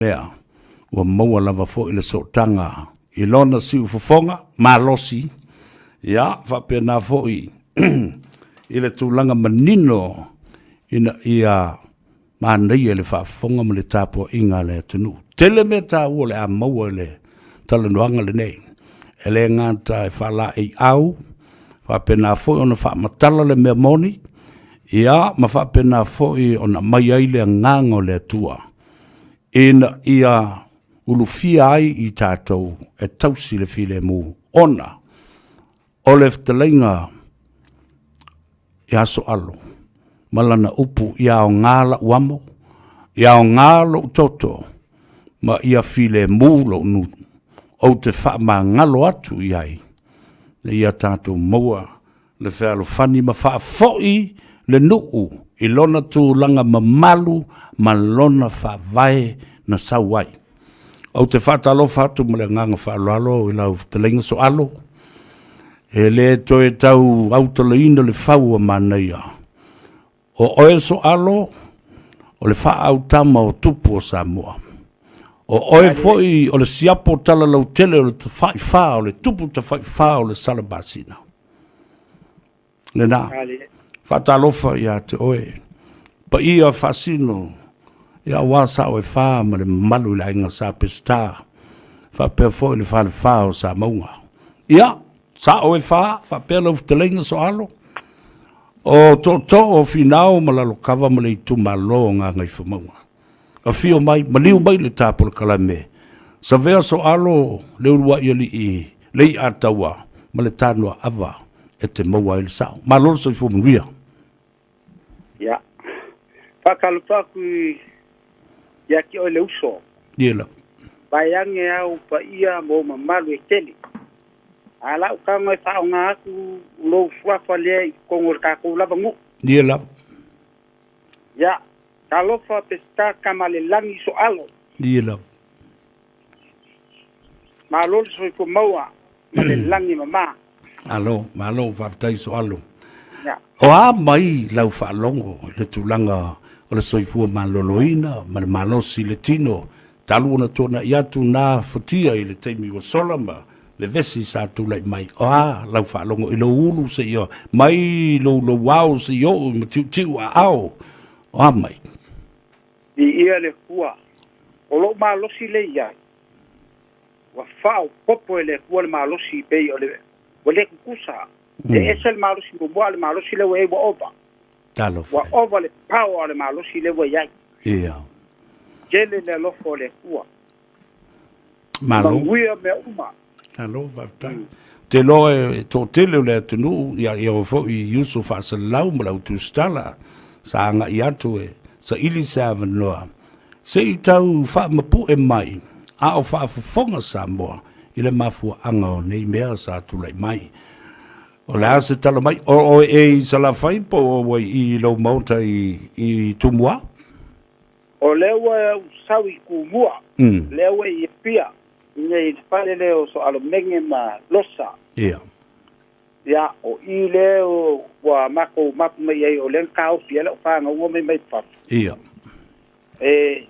Lea, ua maua lava foi le sootaga i lona siufofoga malosi, ia, faapena foi i le tulaga manino ina ia manaia le faafofoga ma le tapuaiga a le atunuu. Tele mea taua o le a maua i le talanoaga lenei, e le gata e faalaeiau, faapena foi ona faamatala le mea moni, ia, ma faapena foi ona aumai ai le agaga o le Atua ina ia ulufia ai i tatou e tausi le filemu, ona o le fetalaiga ia Soalo ma lana upu, ia aoga la'u amo, ia aoga lo'u toto, ma ia filemu lo'u nuu, ou te faamagalo atu i ai, ina ia tatou maua le fealofani ma faafoi le nuu i lona tulaga mamalu ma lona faavae na sau ai. Ou te faatalofa atu ma le agaga faaaloalo i lau fetalaiga Soalo, e le toe tau autalaina le fau a manaia. O oe Soalo, o le faaautama o tupu o Samoa. O oe foi o le siapo talalautele o le tafaifa, o le tupu tafaifa o le Salamasina. Lena, faatalofa ia te oe, paia faasino ia aua sao e fa ma le mamalu i le aiga Sa Peseta, faapea foi le falefa o Samauga. Ia, sao e fa, faapea lau fetalaiga Soalo, o tootoo o Finao ma Lalokava ma le itumalo o Gagaifomauga. Afio mai, maliu mai le ta polokalame, Savea Soalo le uluai alii le iataua ma le tanoaava e te maua ai le sao. Malo le soifua manuia. Ia, faatalofa atu ia te oe le uso. Ia lava. Vaeane au paia ma ou mamalu e tele. A lau tago e faaaoga atu lou suafa lea i totonu o le tatou lava nuu. Ia lava. Ia, talofa Peseta Tamalelagi Soalo. Ia lava. Malo le soifua maua ma le lagi mama. Malo, malo, faafetai Soalo. Ia. O a mai lau faalogo i le tulaga o le soifua maloloina ma le malosi i le tino, talu ona tuanai atu na futia i le taimi ua sola ma vevesi sa tulai mai? O a lau faalogo i lou ulu seia mai lou lou ao seia oo i matiutiu aao? O a mai? Viia le Atua, o lou malosi lea i ai, ua faaopoopo e le Atua le malosi pei o le ua le tutusa. E ese le malosi muamua, a o le malosi lea ua i ai ua ova. Talofa. Ua ova le power o le malosi lea ua i ai. Ia. Tele le alofa o le Atua. Malo. Manuia mea uma. Malo, faafetai. Te loa e toatele o le atunuu, ia ia foi i uso faasalalau ma le au tusitala, sa agai atu e saili se avanoa, se i tau faamapue mai, a o faafofoga Samoa i le mafuaaga o nei mea sa tulai mai. O le a se tala mai? O oe e i Salafai po o ua i lou maota i Tumua? O lea ua ou sau i Tumua, lea ua i Apia, i le fale lea o Soalomege ma Losa. Ia. Ia, o i lea ua matou mapu mai ai, o lea na taofi ai lau fanau ua mai mai fafo. Ia. E,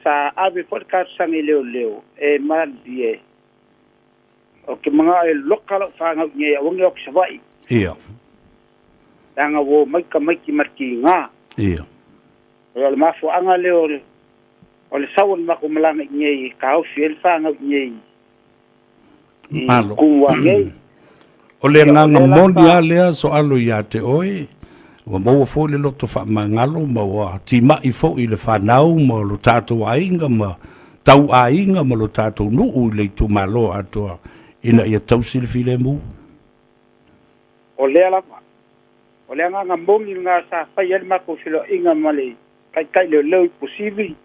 sa ave foi le talosaga i leoleo, e malilie, ou te manao e loka lau fanau i inei aua ne i o atu i Savaii. Ia. Leaga ua omai tamaiti ma le tiga. Ia. O le mafuaaga lea o le o le sau o le matou malaga i inei e taofi ai le fanau i inei i Malo. Tumua nei. O le Ia, o agaga lea la moni sa lava lea Soalo ia te oe, ua maua foi le loto faamagalo ma ua timai foi le fanau ma lo tatou aiga ma tauaiga ma lo tatou nuu i le itumalo atoa ina ia tausi le filemu. O lea lava. O le agaga moni lena sa fai ai le matou feiloaiga ma le taitai leoleo i Tuasivi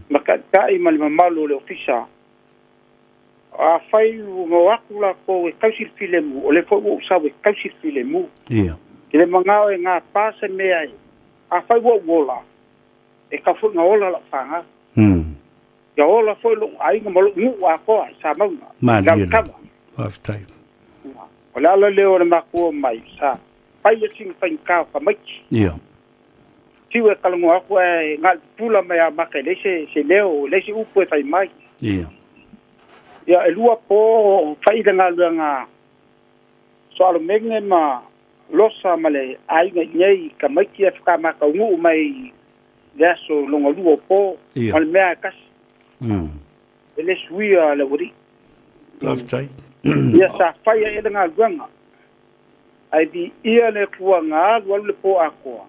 ma taitai ma le mamalu o le Ofisa. Afai ua o atu latou e tausi le filemu, o lea foi ua ou sau e tausi le filemu. Ia. I le manao e gapa se mea e, afai ua ou ola, e tatau foi ona ola lau fanau. Ia ola foi lou aiga ma lou nuu atoa i Samauga, i Malie lava. Lalokava. Faafetai. O le ala lea o le matou omai, sa fai le sina faigata o tamaiti. Ia. Tiu e talanoa aku ae na o le pupula mai a maka e leai se se leo, e leai se upu e fai mai. Ia. Ia e lua po o fai le galuega Soalomene ma Losa ma le aiga i inei i tamaiti ae faatoa ma taunuu mai i le aso lona lua o po ma le mea e tasi. E le suia le aualii. Faafetai. Ia sa fai ai le galuega. Ae viia le Atua na alu alu le po atoa.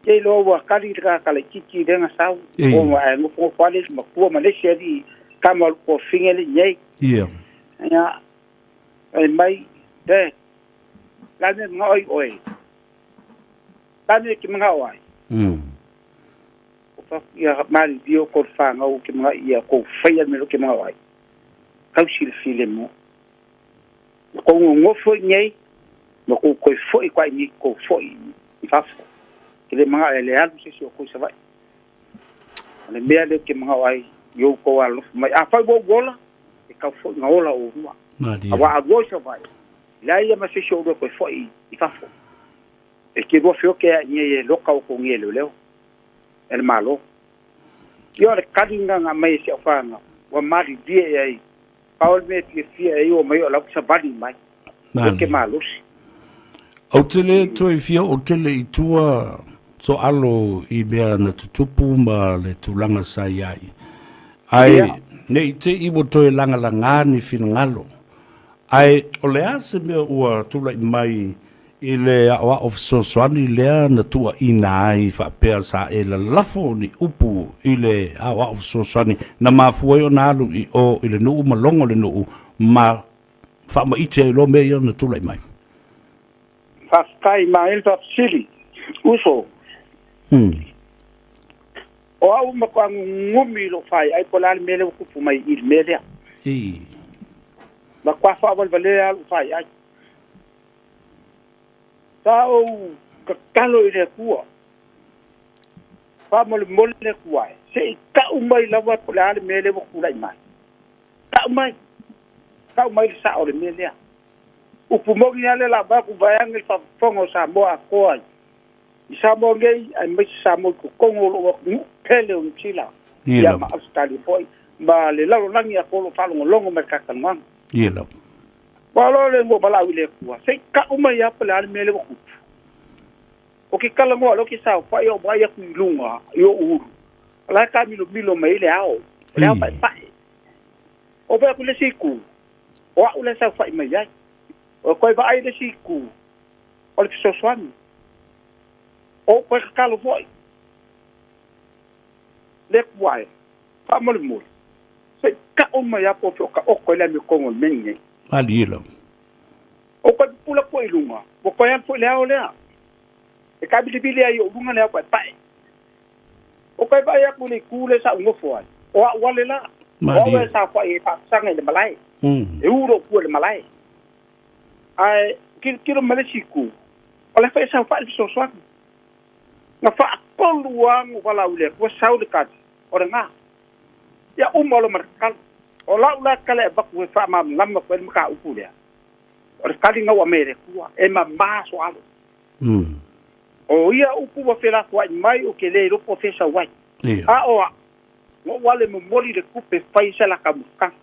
Te iloa ua tali le tagata laitiiti lea na sau, ona ae nofonofo lava le isi matua ma le isi alii tama o le tuafafine lea i inei. Ia, fai mai, Dad, o le a le mea e manao ai oe? O le a le mea e te manao ai? Ou fai atu, Ia malilie outou le fanau ou te manao ia outou faia le mea lea ou te manao ai. Tausi le filemu. Ua tou nonofo i inei, ma tou toe foi atu lava i inei, tou foi i fafo. Ou te le manao e le alu se isi o outou i Savaii. O le mea lea ou te manao ai i outou alolofa mai. Afai ua ou ola, e tatau foi ona ola oulua. Aua a lua i Savaii, e leai lava ma se isi o oulua e toe foi i fafo. E te lua feoke lava i inei e loka outou nei e leoleo, e le Malo. Ia o le tali lena na aumai e si au fanau, ua malilie i ai Pau le mea e fiafia ai o mai o lau savali mai. O ke malosi. Ou te le toe fia oo tele i tua soalo i mea na tutupu ma le tulaga sa i ai. Ae ne i te i ua toe lagalagā ni finagalo. Ae o le a se mea ua tulai mai I le aoao fesoasoani lea na tuuaina ai faapea sa e lalafo ni upu i le aoao fesoasoani na mafua ai ona alu i o i le nuu ma logo le nuu ma faamaite ai loa mea ia na tulai mai. Faafetai ma le faafesili, uso. O au matua gugumi i lou faiai po o le a le mea lea ua tupu mai i le mea lea. Matua faavalevalea lava lou faiai. Sa ou tatalo i le Atua, faamolemole le Atua e, se i tau mai lava po o le a le mea lea ua tulai mai. Tau mai, tau mai le sao o le mea lea. Upu moni lava lea o le a avatu vaeane le faafofoga o Samoa atoa i Samoa nei aemaise Samoa i totonu o lou atunuu pele o Niu Sila, ia ma Ausetalia foi ma le lalolagi atoa o lo o faalogologo mai i le ta talanoaga. Ia lava. Ua loa le ua valaau i le Atua, se i tau mai lava po o le a le mea lea ua tupu. O ke talanoa lea ou te saofai ou vaai atu i luga i ou ulu, o la e taamilomilo mai ai le ao, o le ao paepae. Ou vaai atu i le isi itu, o au la e saofai mai ai. O toe vaai i le isi itu, o le fesoasoani. O ou toe tatalo foi, le Atua e, faamolemole, Se i tau mai lava po o fea o taoto ai le amiotonu o le mea lenei. Malie lava. Ou toe pupula atu ai i luga, ua toe alu foi le ao lea. E taamilivili ai i ou luga le ao paepae. Ou toe vaai atu i le itu lea sa ou nofo ai, o au wale la. O au e saofai e faasaga i le malae. E u lou pua i le malae. Ae tilotilo mai le isi itu, o la e foi e saofai le fesoasoani. Na faatolu lava ona valaau i le Atua sau le tali, o lena. Ia uma loa ma le tatalo. O lau la tala e avatu e faamalamalama atu ai le mataupu lea, o le tali na ua aumai e le Atua, e mama soalo. O ia upu ua felafoai mai ou te le iloa po o fea e sau ai. A o au, na ou ale momoli le tupe e fai ai se laka monotaga.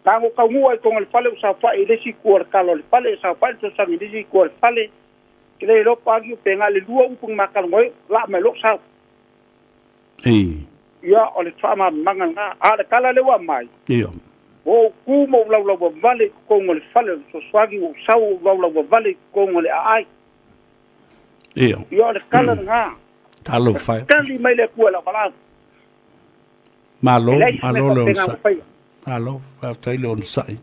Na ona ou taunuu lava i totonu o le fale ou saofai i le isi itu o le tala o le fale, saofai le fesoasoani i le isi itu o le fale, ou te le iloa po o a ni upu pe na o le lua upu na ma talanoa ai, laa mai loa ou sau. Ei. Ia, o le faamalamalamaga lena. A o le tala lea ua aumai, Ia. ua ou tu ma ou laulauavale i totonu o le fale o le fesoasoani, ua ou sau ou laulauavale i totonu o le aai. Ia. Ia, o le tala lena. Talofa e. Tali mai le Atua i lau valaau. Malo, E leai se mea malo le faapena ua onosai. faia. Malo, faafetai le onosai.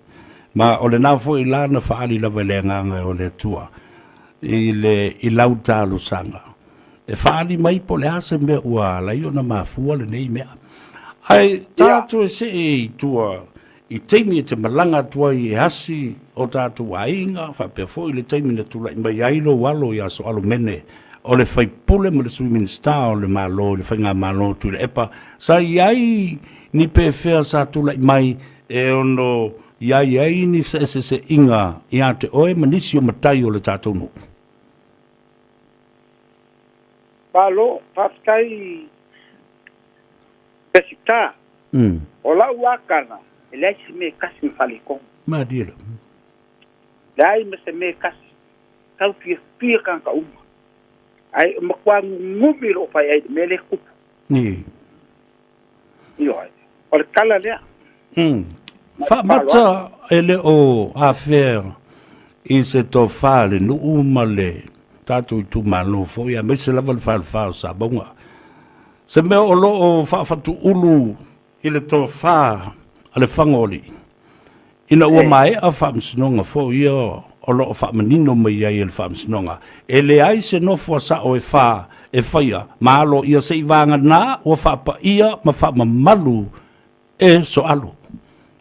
Ma o lena foi la na faaali lava i le agaga o le Atua i le i lau talosaga. E faaali mai po o le a se mea ua ala ai ona mafua lenei mea. Ae tatou e see i tua i taimi e te malaga atu ai e asi o tatou aiga, faapea foi le taimi na tulai mai ai lou alo ia Soalomene o le faipule ma le Sui Minisita o le Malo i le Faigamalo o Tuilaepa, sa i ai ni pefea sa tulai mai e ono i ai ai ni feeseeseaiga ia te oe ma nisi o matai o le tatou nuu? Malo, faafetai Pesita. O lau akana, e leai se mea e tasi na faaletonu. Malie lava. Leai ma se mea e tasi. Tau fiafia tagata uma. Ae e matua gugumi lou faiai i le mea lea e tupu. Ioe. O le tala lea. Faamata e le o afea i se tofa a le nuu ma le tatou itumalo foi, aemaise lava le falefa o Samauga. Se mea o lo o faafatuulu i le tofa a le Fagoalii, ina ua maea faamasinoga foi ia o lo o faamanino mai ai e le faamasinoga, e leai se nofo a sao e fa e faia ma aloaia seivaga ua faapaia ma faamamalu e soalo.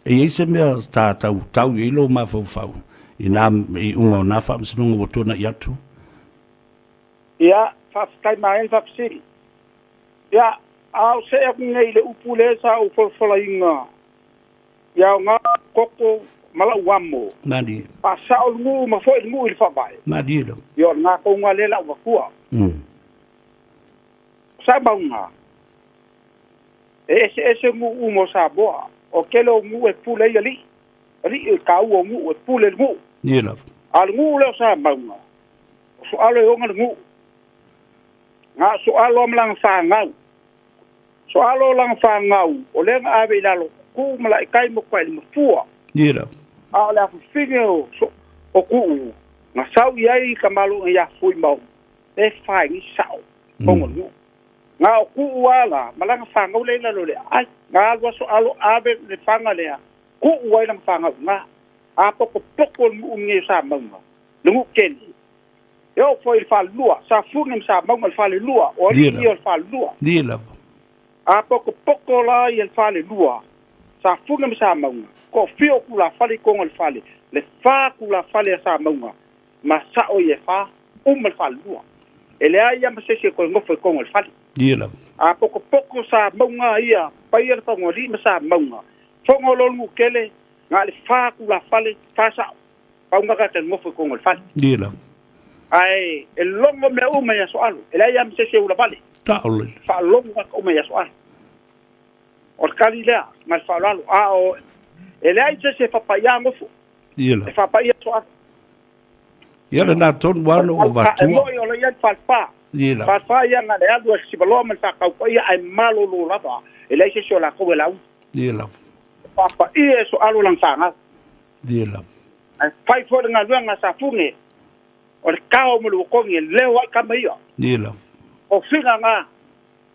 E i ai se mea ta tautau i ai lou mafaufau i nā iuga o nā faamasinoga ua tuanai atu? Ia, faafetai maea le faafesili. Ia, a o see atu nei i le upu lea sa ou folafolaina i aoga koko ma lau amo. Malie. Faasao le nuu ma foi le nuu i le faavae. Malie lava. Ia, o lena touga lea la avatua. O Samauga, e eseese nuu uma o Samoa. O tele o nuu e pule ai alii. Alii e taua o nuu e pule le nuu. Ia lava. A o le nuu lea o Samauga, o Soalo e ona le nuu. Na o Soalo ma lana fanau. Soalo o lana fanau, o lea na ave i lalo Tuu ma Laetai ma Tuai le Mafua. Ia lava. A o le afafine o, o Tuu, na sau i ai Tamaloga ia Fuaimau, e fai ni sao, ona nuu. Na o Tuu ala, ma lana fanau lea i lalo le aai. Na alu a Soalo ave le faga lea, tuu ai lana fanau i ina. A potopoto le nuu lenei o Samauga, le nuu tele, e oo foi i le falelua, Safune ma Samauga le falelua, o alii ia o le falelua. Ia lava. A potopoto la ia le falelua, Safune ma Samauga, toafia o tulafale i totonu o le fale, le fa tulafale a Samauga, ma sao ia e fa, uma le falelua. E leai lava ma se isi e toe nofo i totonu o le fale. Ia lava. A potopoto Samauga ia, paia le Fagoalii ma Samauga, fono loa le nuu tele, na o le fa tulafale, fa sao. Pau na tagata e nofo i totonu o le fale. Ia lava. Ae e logo mea uma i aso alo. E leai lava ma se isi e ulavale. Taolele. Faalogo tagata uma i aso alo. O le tali lea ma le faaaloalo. A o e leai se isi e faapaiā nofo. Ia lava. E faapaia aso alo. Ia lena tonu lava na ou avatua. E moni o la e i ai le falefa. Ia lava. Falefa ia na o le alu a Sivaloa ma le faataupaia ae malolo lava. E leai se isi o latou e lauga. Ia lava. E faapaia e Soalo lana fanau. Ia lava. Ae fai foi le galuega a Safune, o le kao ma le uakogi e leo ai tama ia. Ia lava. O figa na,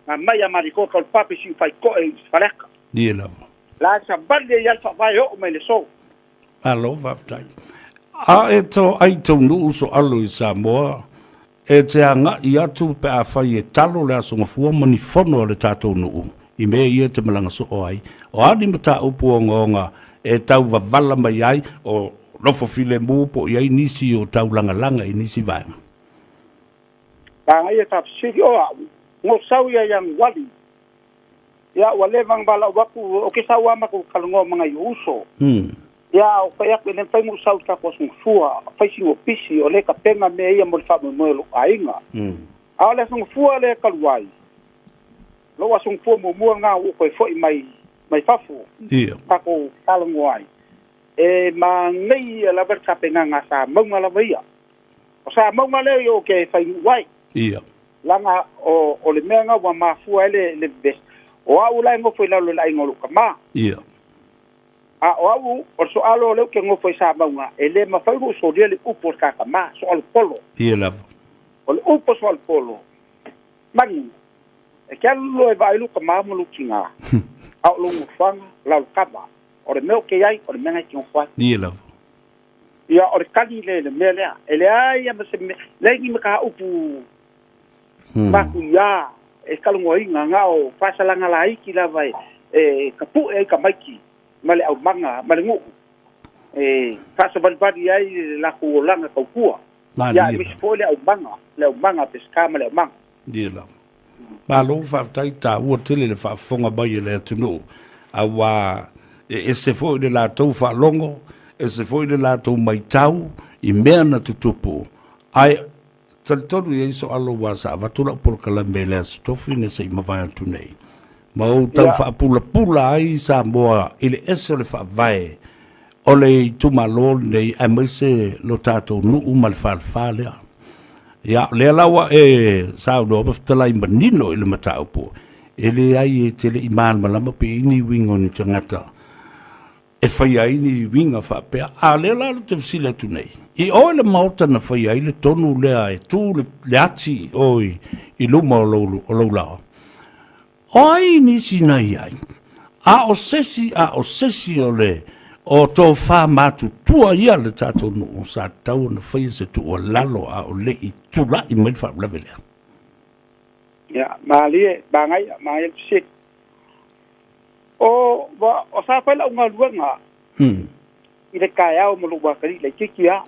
na mai a Marikota o le pape siu faitoe i Faleata. Ia lava. La savali ai a le faavae oo mai le aso. Malo faafetai. A e to ai tou nuu soalo i Samoa, e te agai atu pe afai e talo le Aso Gafua ma ni fono a le tatou nuu i mea ia e te malaga soo ai. O a ni mataupu ogaoga e tau wavala mai ai, o nofo filemu po o i ai nisi o taulagalaga i nisi vaega? Manaia ta fesili, O au, no sau ia Ianuali, Ia, ua leva ona valaau atu, o ke sau lava matou talanoa ma nai ou uso. Ia, o fai atu, e le mafai ona ou sau i le tatou Aso Gafua, fai sina opisi, o lea e tapena mea ia mo le faamoemoe o lou aiga. A o le Aso Gafua lea talu ai, lou Aso Gafua muamua lena ua ou toe foi mai mai fafo, tatou talanoa ai. E manaia lava le tapenaga a Samauga lava ia. O Samauga lea ou te fainuu ai. Leaga o, o le mea lena ua mafua ai le, le vevesi. O au la e nofo i lalo i le aiga o lou tama. A o au, o le soalo lea ou te nofo i Samauga, e le mafai ona ou solia le upu o le ta tama, soalo polo. Ia lava. O le upu o soalo polo, manu, e te alu loa e vaai lou tama ma lou tina, a o lou nofoaga, lalo kava. O le mea ou te i ai, o le mea lena e te nofo ai. Ia lava. Ia, o le tali lea i le mea lea. E leai lava ma se mea, leai ni mataupu matuia e talanoaina, na o faasalaga laiti lava e tapue ai tamaiti ma le aumaga ma le nuu e faasavalivali ai le latou olaga tautua. Ia, aemaise foi le aumaga, le aumaga a Peseta ma le aumaga. Ia lava. Malo faafetai, taua tele le faafofoga mai e le atunuu, aua e ese foi le latou faalogo, ese foi le latou matau i mea na tutupu, ae Talitonu i ai soalo ua sa avatu lau polokalame i le Aso Tofi na se i mavae atu nei. Ma ou tau faapulapula ai Samoa i le ese o le faavae o le itumalo lenei aemaise lo tatou nuu ma le falefa lea. Ia, o lea la ua e saunoa ma fetalai manino i le mataupu, e leai e te le i malamalama pe i ai ni uiga o ni tagata e faia ai ni uiga faapea. A o lea la ou te fesili atu nei, i o i le maota na faia ai le tonu lea e tu le ati i o i luma o lou laoa, o ai nisi na i ai? A o sesi, a o sesi o le o tofa matutua ia le tatou nuu sa tatau ona faia se tuualalo a o le i tulai mai le faalavelave lea. Ia, malie, manaia, manaia le fesili. O, o sa fai lau galuega i le taeao ma lou atalii laitiiti lava.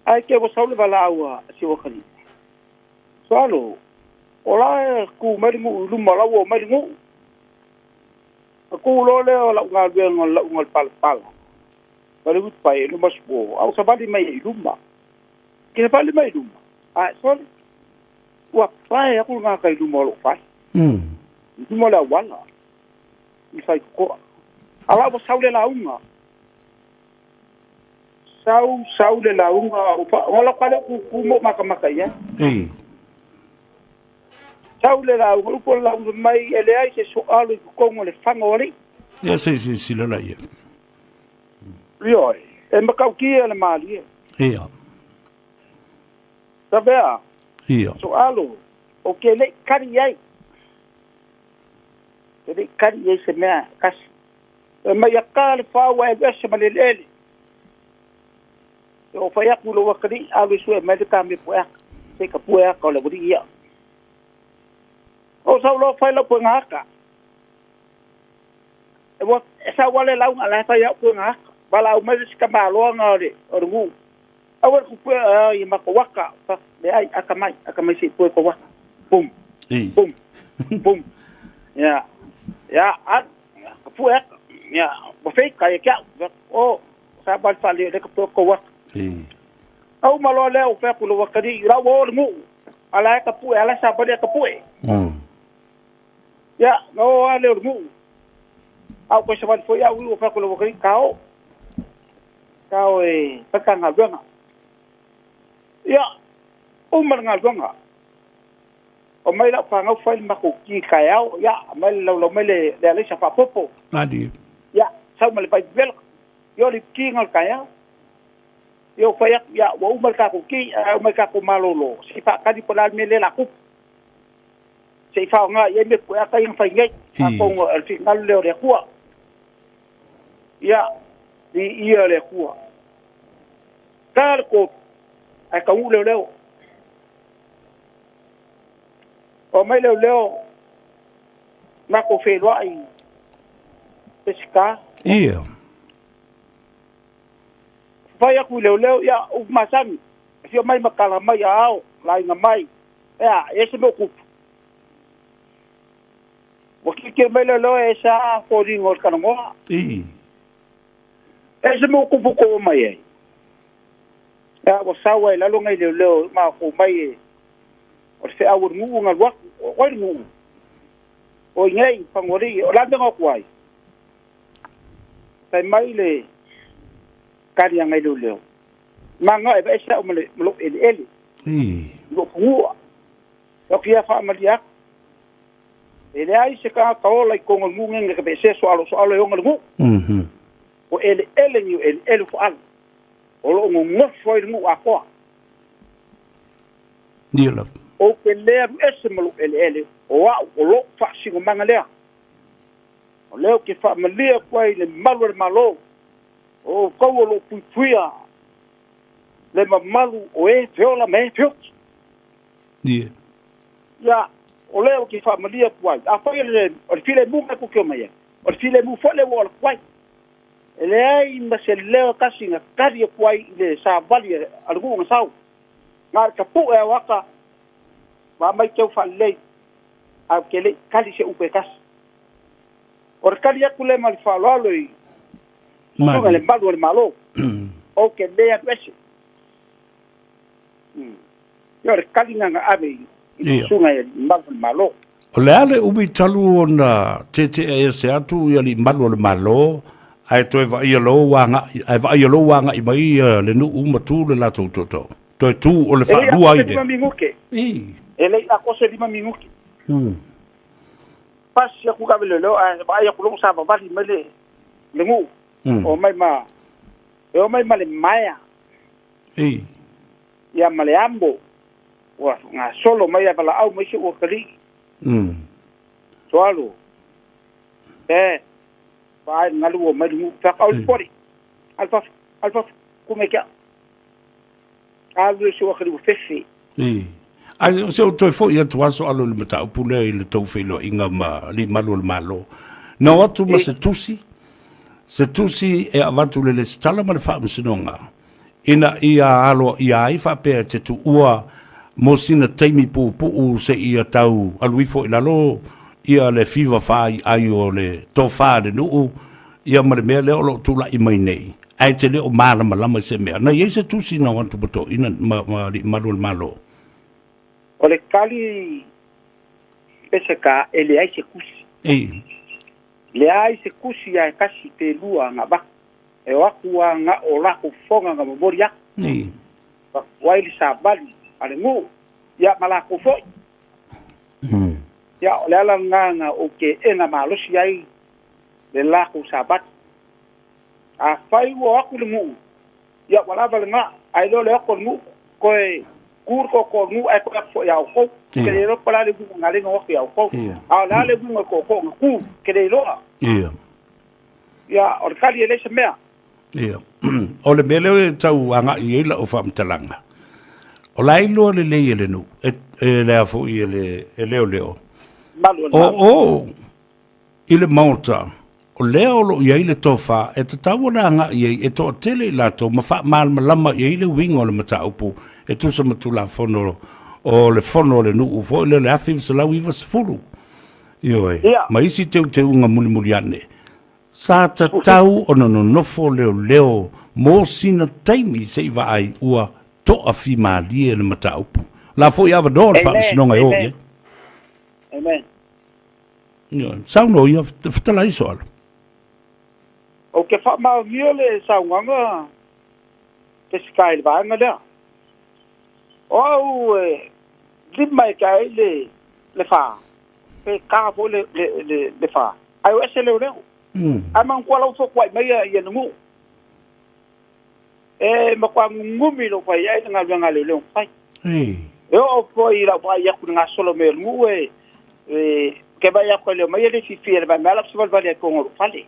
Ae te ua sau le valaau a si ou atalii. Soalo, o la e tu mai le nuu i luma, o la ua o mai le nuu. Na tu loa lea o lau galuega o le lauga o le palapala, ma le utupae i luma suo, a ua savali mai ai i luma. Ke savali mai i luma, ae sole, ua pae aku le gata i luma o lou fale. I luma o le auala, i Faitotoa. A la ua sau le lauga. Sau, sau le lauga, o lau kale o kūkū ma ou matamata i ai. Sau le lauga, upu o le lauga mai, e leai se soalo i totonu o le faga o alii. Ia se i silasila la i ai. Ioe, e matautia le malie. Ia. Tavea. Ia. Soalo, ou te le i kali i ai. Te le i kali i ai se mea tasi. E mai aka le fau ae alu ese ma le eleele. E o fai atu i lou atalii, alu e sue mai le ta mea pueaka. Se i ka pueaka o le aualii ia. O sau loa fai lau puega aka. E ua e sau lava le lauga a la e fai au puega aka. Valaau mai le isi tamaloaga o le o le nuu. Aua le ku pue i matou aka. Leai, aka mai, aka mai se i pue tou aka. Pum. Pum. Pum. Ia. Ia, alu. Ka pue aka. Ia, ua feita ia te au. O, sa ba le faale le ka pue tou aka. Au ma loa lea o fai atu i lou atalii, la ua o le nuu. A la e ka pue, a la e savali a ka pue. Ia, na o lava lea o le nuu. A ou toe savali foi au i o fai atu i lou atalii, ta o. Ta o e fai ta galuega. Ia, uma le galuega. Omai lau fanau fai le matou ti taeao, ia, aumai le laulau mai le, le alaisa faapopo. Malie. Ia, sau ma le vai vela. Ia, o le ti na o le taeao. Ia, ou fai atu, ia, ua uma le tatou ti, ae omai tatou malolo, se i faatali po o le a le mea lea o le a tupu. Se i faaaoga i ai mea pueata ia na fai nei. Atonu o le finagalo lea o le Atua. Ia, viia le Atua. Ta le 3, ae taunuu leoleo. Oo mai leoleo, matou feiloai i Peseta. Ia. Fai atu i leoleo, ia, upu masani, afio mai ma tala mai a ao, laina mai, ea, e ese mea o tupu. Ua tilotilo mai leoleo e ese lava foliga o le talanoa. Ii. E ese mea o tupu tou omai ai. Ia, ua sau ai i lalo nai leoleo e matou mai e o le feau a le nuu na alu atu. O ai le nuu? O i nei, Fagualii. O le a le mea na o atu ai? Fai mai le tali a nai leoleo, Maga e aveese au ma lou eleele, lou fanua. Ou te ia faamalie atu, e leai se tagata ola i totonu o le nuu nei na te aveesea soalo, soalo e ona le nuu. O eleele nei o eleele o Foala, o lo o nonofo ai le nuu atoa. Ia lava. Ou te le alu ese ma lou eleele, o au o lou faasinomaga lea. O lea ou te faamalie atu ai i le malu o le Malo, o outou o lo o puipuia le mamalu o e feola ma e feoti. Ia. Ia, o lea ou te faamalie atu ai, afai o le filemu mea tou te omai ai, o le filemu foi lea ua ou alu atu ai. E leai ma se leo e tasi na tali atu ai i le savali a le nuu na sau. Na o le tapue o ata ma aumai teu faalelei, ae ou te le i tali se upu e tasi. O le tali atu lea ma le faaaloalo i susuga i le malu o le Malo, ou te le alu ese. Ia o le kaliga na ave i le susuga i alii mamalu o le Malo. O le a le umi talu ona tetea ese atu i alii mamalu o le Malo ae toe vaaia lou agai, ae vaaia lou agai mai le nuu ma tu le latou tootoo? Toe tu o le faalua ai lea. E le i atoa se 5 minute. Pasi atu ka leoleo ae vaai atu loa ua savavali mai le nuu. Omai ma, e omai ma le maea. Ia ma le amo. Ua gasolo mai ae valaau mai si ou atalii. Soalo. E, vaai le galu ua omai le nuu. Fai atu, au le poli. Alu fafo, alu fafo, ku mai ke au. Alu le si ou atalii ua fefe. Ae se i ou toe foi atu lava Soalo i le mataupu lea i le tou feiloaiga ma alii malu o le Malo. Na o atu ma se tusi, se tusi e avatu i le Resitala ma le Faamasinoga ina ia aloaia ai faapea e te tuua mo sina taimi puupuu seia tau alu ifo i lalo ia le fiva faaiai o le tofa a le nuu ia ma le mea lea o lo o tulai mai nei, ae te le o malamalama i se mea. Na i ai se tusi na o atu ma toeaiina ma alii malu o le Malo? O le tali Peseta, e leai se tusi. Leai se tusi ae tasi pe lua na avatu. E o atu lava na o latou fofoga na momoli atu. Avatu ai le savali a le nuu, ia ma latou foi. Ia, o le ala lena na ou teena malosi ai le latou savali. Afai ua o atu le nuu, ia ua lava lena, ae le o le o atu o le nuu, toe tu le tootoo o le nuu ae toe atu foi ia outou. Ou te le iloa po o le a le uiga na ala ai ona o atu ia outou. A o le a le uiga o le tootoo na tu, ou te le iloa. Ia, o le tali e leai se mea. Ia. O le mea lea e tau agai i ai lau faamatalaga, o la e iloa lelei e le nuu, e le a foi e le e leoleo. O o i le Maota, o lea o lo o i ai le tofa e tatau ona agai i ai e toatele i latou ma faamalamalama i ai le uiga o le mataupu e tusa ma Tulafono o le Fono a le Nuu foi lea o le 1990. Ioe, ma isi teuteuga mulimuli ane. Sa tatau ona nonofo leoleo mo sina taimi se i vaai ua toafimalie le mataupu. O la foi avanoa le Faamasinoga e o i ai. Amen. Ioe, saunoa ia, fetalai Soalo. Ou te faamaonia le saunoaga Peseta i le vaega lea. O au e lima e tea ai le le fa, pe ka foi le le le, le fa. Ae o ese leoleo. Ae manatua la ua fotuai mai ia ia le nuu. E matua gugumi lou fai ai le galuega a leoleo na fai. E oo foi i lau vaai atu i le gasolo mai o le nuu e e ke vaai atu e leo mai e le fiafia i le vae mai ala savalivali ai i totonu o lou fale.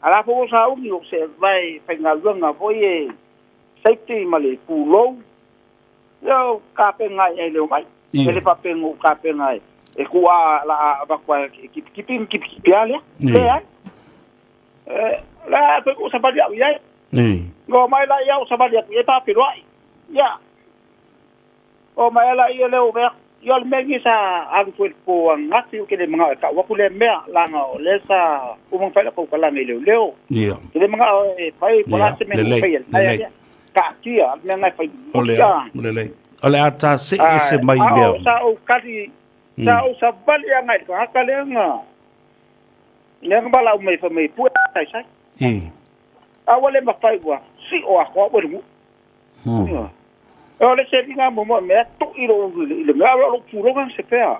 A la foi ua sauni o se vae faigaluega foi e safety ma le pulou, ia o tapena ai ai le omai. E le faapea na ou tapena e tuu a la a avatu a e tipitipi ma tipitipi a lea. Leai. O le a toe tuu savali au i ai. Na omai la ia ou savali atu i ai faafeiloai. Ia. Omai la ia lea o vea. Ia o le mea lenei sa alu foi i le po ananafi ou te le manao e tau atu lea mea leaga o lea sa uma ona fai lau tautalaga i leoleo. Ou te le manao e fai po o le a se mea na ou faia i le taea lea. Taatia le mea na e fai. O le a, lelei. O le a ta see ese mai i mea. A o sa ou kali, sa ou savali agai i le tagata lea na lea na valaau mai fai mai pue saisai. A ua le mafai ua sio atoa au e le nuu. O le seliga muamua mea tui lou i le mea o lou puloga se pea.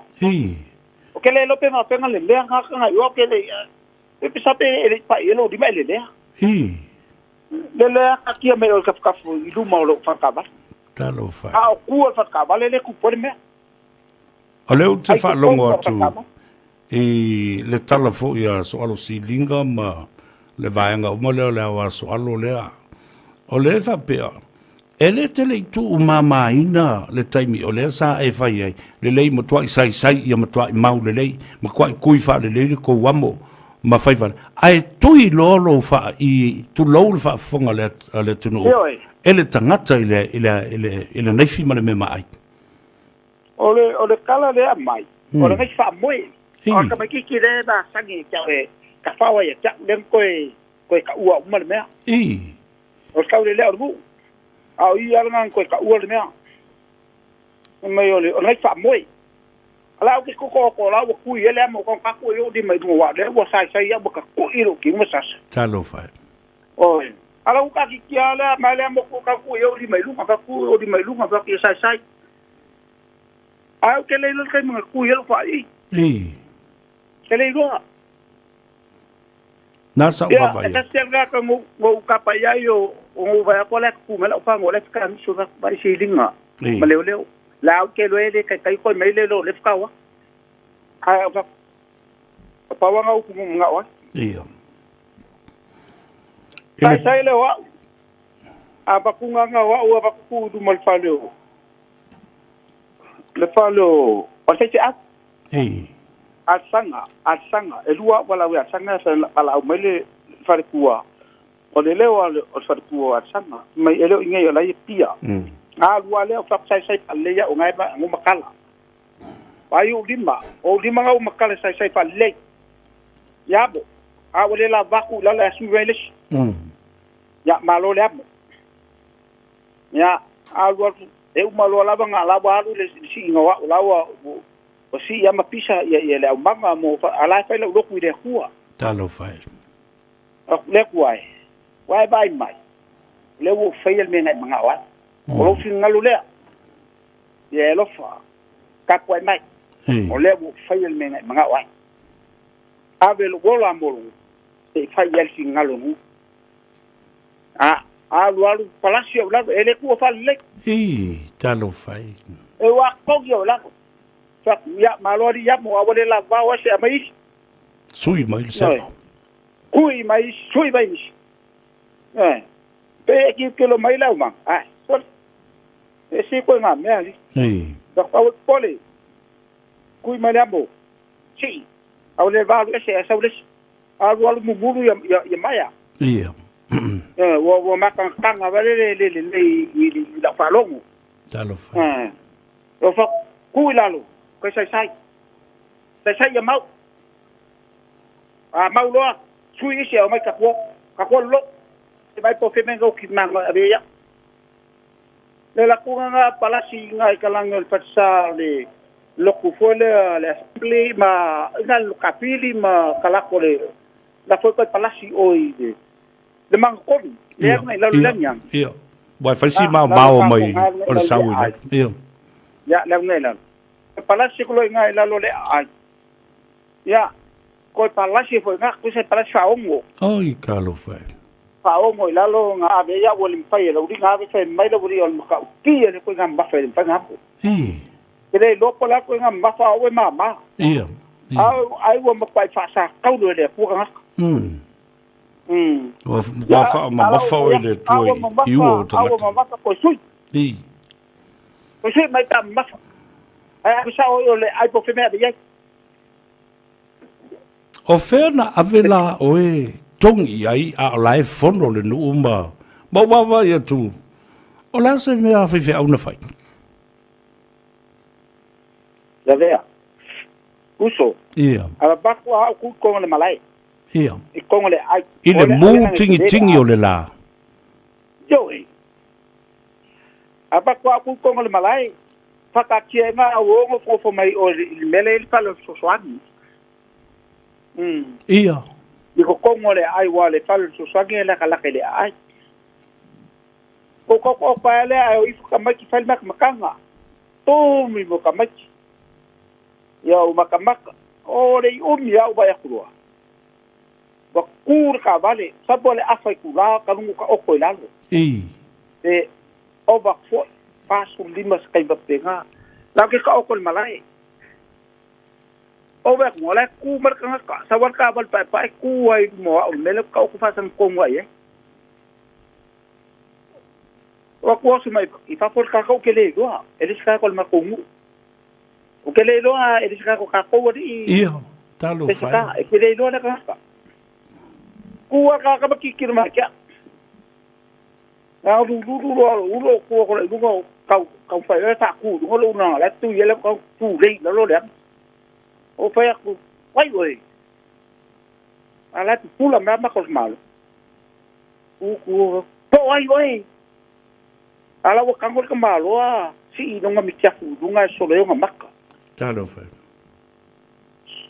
O ke le iloa pe faapea le mea nga ka ngai o ke le pe pe sa pe e le pai e lou lima e lelea. Lelea katia mai o le kafukafu i luma o lou faletaavale. Talofa. A o ku o le faletaavale le tupu ai le mea. O lea ou te faalogo atu i le tala foi a Soalo Siliga ma le vaega uma lea o le ao a Soalo lea. O lea e faapea, e le tele i tuumamaina le taimi o lea sa e fai ai, lelei matuai saisai ia matuai mau lelei, matuai kui faalelei le tou amo ma fai fale. Ae tui loa lou faa, i tulou le faafofoga a le atunuu e le tagata i le, i le, i le, i le naifi ma le mea maai. O le, o le tala lea aumai, o le naifi faamoe. O le tamaitiiti lea e masani e te e tafao ai ia te au, lea na toe, toe taua uma le mea. O le taulelea o le nuu. A o ia lena na toe taua le mea. Fai mai o le o lenei faamoe. A la au ke koko o la ua kui ele amo ka ka kui o di mai lunga wa le ua sai sai ia ka kui lo ki uma sasa. Talofa e. Oi. Ala u ka ki kia le mai le amo ko ka kui o di mai lunga ka kui o di mai lunga ka ki sai sai. Au ke le lo kai mga kui lo fa i. I. Ke le loa. Na sa Ia, vaavaai e atu. tasi lena ka ngou ngou kapa i ai o o ngou vai ako le ku me lau pango le ka miso va vai silinga I. ma leo leo. La au ke loe le kai kai koi mai le lo le whakawa. Ai o pa pawanga uku mo mga oa. Ia. I Sai le sai le wa a pakunga nga wa ua pakuku du mal fale o. Le fale o o se te a I. a sanga a sanga e lua wala we a sanga sa pala au mai le fale kua. O le leo a le o le fale kua a sanga mai e leo ingai o lai e pia. Ngā lua lea o whap sai sai palei o ngai ma ngu makala. Ai o lima, o lima ngau makala sai sai palei. Ia mo, a ua le la vaku la la su vele. Ya malo le amo. Ya a lua e uma loa lava ngā lawa alu le si inga wa lawa o si ia mapisa ia ia le au manga mo ala fai le loku i le hua. Talofa e. Le kuai. Wai bai mai. Le wo fai le menga manga wa. O lo fingalu lea. Ia e lofa. Kapu ai mai. O lea ua faia le mea na e manao ai. Ave le ola mo lou, se i fai ai le finagalo o A, alu alu palasi au lalo, e le kua faalelei. I, talofa e. E ua kogi au lalo. Fai ia, malo ali ia mo, a ua le lavao ai se a mai isi. Sui mai le sepa. Kui mai isi, sui mai isi. Ioe. Pe e kilokilo mai le aumaga, ae, sole. E ese koe ngā mea ali. I. Fai atu, aua e popole. Kui mai le amo, sii, a ua le va alu ese ae sau le isi. Alu alu mumulu ia, ia, ia maea. Ia. Ua, ua matagataga vale le, le lelei i, i, i lau faalogo. Talofa. Ua fai atu, ku i lalo, koe saisai. Saisai ia mau. A mau loa, sui isi e omai takuo, takuo lolo. Te mai po wheme ngau ki manga ave ia. Le lakuga nga palasi nga i kalagi o le falesa o le loku foi lea le assembly ma ina le kapili ma kalako le la foi koe palasi o i le le mangatonu le Ia, alu i lalo ia, le aniani. ia. Ua e fai si Ah, mao lalo mao ka mai ko nga o le lalo sau le i ai. lalo. Ia. Ia, le alu i lalo. Palasi ko lo i lalo le ai. Ia, koe palasi foi nga ko se palasi faongo. Oi, talofa e. Faongo i lalo nga ave ia ua le mafai e lau linga ave fai mai lau lia o le matautia le koe nga mafa e le mafai nga apo. I. Ke le iloa po o le a koe nga mafa a oe mama. Ia, ia. Au ai ua makuai faasakaulu e le Atua kagaka. Ua, ua faamamafa oe i le Atua i ua o A ua tagata. mamafa koe sui. I. Koe sui mai ta mamafa. Ae ave sao i o le ai po fe mea ave i ai. O fea na ave la oe togi i ai a o la e fono le nuu ma ma ou vaavaai atu, o le a se mea faifeau na fai? Lavea, uso, Ia. Ala baku a au ku i kongo le malae. Ia. I kongo le ai. I le O le mū ave na tingitingi o le lā. Ioe. Ala baku a au ku i kongo le malae. Whakaatia e ngā au ongo fofo mai o le mele i le fale o fesoasoani. Ia. I ko kongo le ai wa le fale o fesoasoani e lakalaka i le ai. Ko ko ko pa le ai o ifu ka maiki fale maka makanga. Tumi mo ka maiki. Ia o makamaka. O le i umi au vai akurua. Wa kūra ka vale. Sapo le afa i kula ka rungu ka oko i lalo. I. E ova foi. 45 se kai vapenga. La ke ka oko le malae. O wek mo le ku mar ka ka sa war ka bal pa pa ku ai mo o mele ka oko fa san kongo ai. O ku osu mai i fa for ka ko ke le doa. E le ka ko le makongu. O ke le doa e le ka ko ka ko ri. Ia, talofa e. E ke le doa le ka ka. Ku ka ka ki ki ma kia. A lu lu lu lu lu ku ko le lu ko kau kau fai le ta ku lu lu na le tu ye le kau tu le lo le. O fai ku wai oi. A la tu pula ma ma ko malo. Ku ku po ai oi. Ala ua tago le tamaloa sii i luga mitiafu i luga e solo ai ona maka. Talofa e.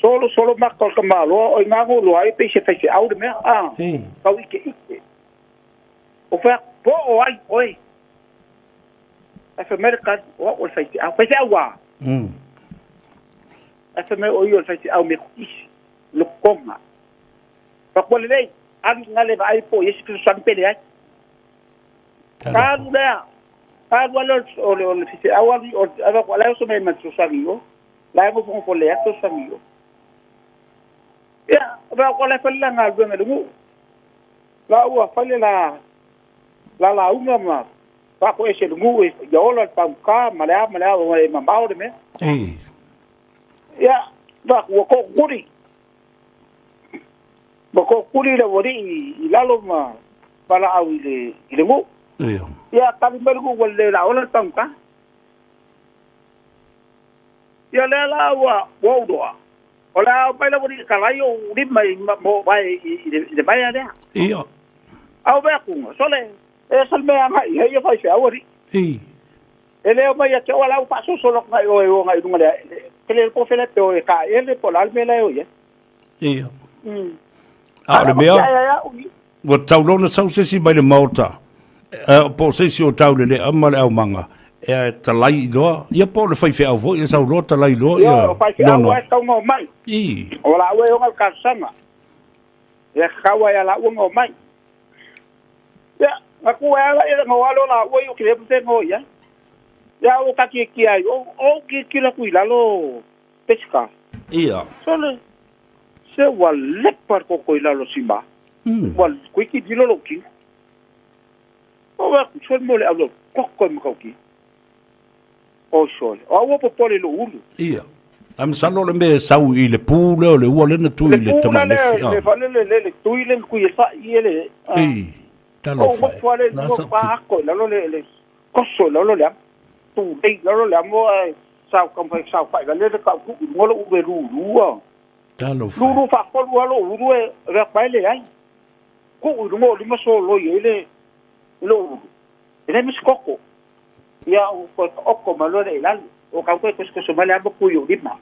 Solo solo maka o le tamaloa o i ina na iloa ai pei se faifeau le mea, a, tau ikeike. O fai atu, po o ai oe? Ae fai mai le tali, o au o le faifeau. Faifeau a? Ae fai mai o ia o le faifeau Metotisi, Lotoga. Fai atu, ua lelei, alu i ina le vaai po o i ai se fesoasoani pe leai. Alu lea, alu lea o le, o le faifeau alu i o, alu atu, o la e oso mai ma le fesoasoani i o. La e nofonofo lelei lava fesoasoani i o. Ia, fai atu, o la e fai le la galuega i le nuu. La ua fai le la, la lauga ma faatoese i le nuu ia ola le pagota ma le a ma le a, ona e mamao le mea. Ia, fai atu, ua tootuli. Ua tootuli le aualii i lalo ma valaau i le, i le nuu. Ia, tali mai le nuu ua lelei o le a ola le pagota. Ia lea la ua ou iloa, o le a omai le aualii e talai ou lima i mo vae i le vaea lea. A o mea atu, sole, e ese le mea e agai i ai ia faifeau alii. E le omai ia te au, a o la ua faasolosolo atu agai i o e o agai i luga le, te le iloa po o fea la e pe o e taele po o le a le mea la e o i ai. A o le mea, ua tatau loa ona sau se isi mai le Maota, po o se isi o Taulelea ma le aumaga, e talai loa, ia po o le faifeau foi e sau loa talai loa ia. Ia, o faifeau lava e tatau ona omai. O laua e ona le talosaga. Ia tatau lava ia laua ona omai. Ia, na tu ai lava lea, na o lava laua ia ou te le iloa pe na o i ai. Ia, ua ta tiatia ai, ou tilotilo atu i lalo Peseta. Sole, se ua lepa le koko i lalo o sima. Ua toeitiiti lilo lou tino. Ou vaai atu, sole mo le alu koko e matautia. Oi sole, o au ua popole i lou ulu. Ia. Ae masalo o le mea e sau i le pu lea o le ua lea na tui i le tama nefi. Le pu lea, le, le tui lea na tui e fai e le... Ei, talofa e. Ou nofo lava lea i luga, pa ato i lalo le koso i lalo le amo. Tulei i lalo le amo ae Sa taumafai e saofai vale le tau tuu i luga lou ulu e lulu a. Talofa. Lulu faatolu lava lou ulu e avea atu ai leai. Tuu i luga o lima soloi ai le lou ulu. E leai ma se koko. Ia ou toe taoto mai loa lea i lalo. O tau toe tosotoso mai le amo tu i ou lima.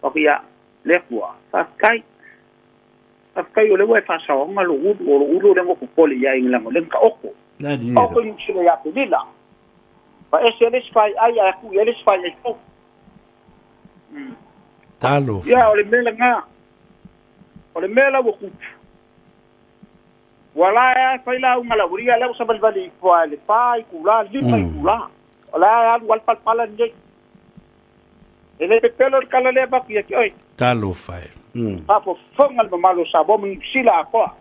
Ou fai atu, ia, le Atua, faafetai. Faafetai o lea ua e faasaoaina lou ulu, o lou ulu lea na ou popole i ai leaga o lea na taoto. Taoto i Niu Sila ia Aperila. Fa ese le isi faiai ae tuu i ai le isi faiai fou. Talofa. Ia, o le mea lena. O le mea la ua tupu, ua la e fai lauga a le aualii, a o lea ua savalivali ifo lava i le 4 itula, 5 itula. O la e alu lava le palapala lenei. E le pepelo le tala lea e avatu ia te oe. Talofa e. Faafofoga le mamalu o Samoa ma Niu Sila atoa.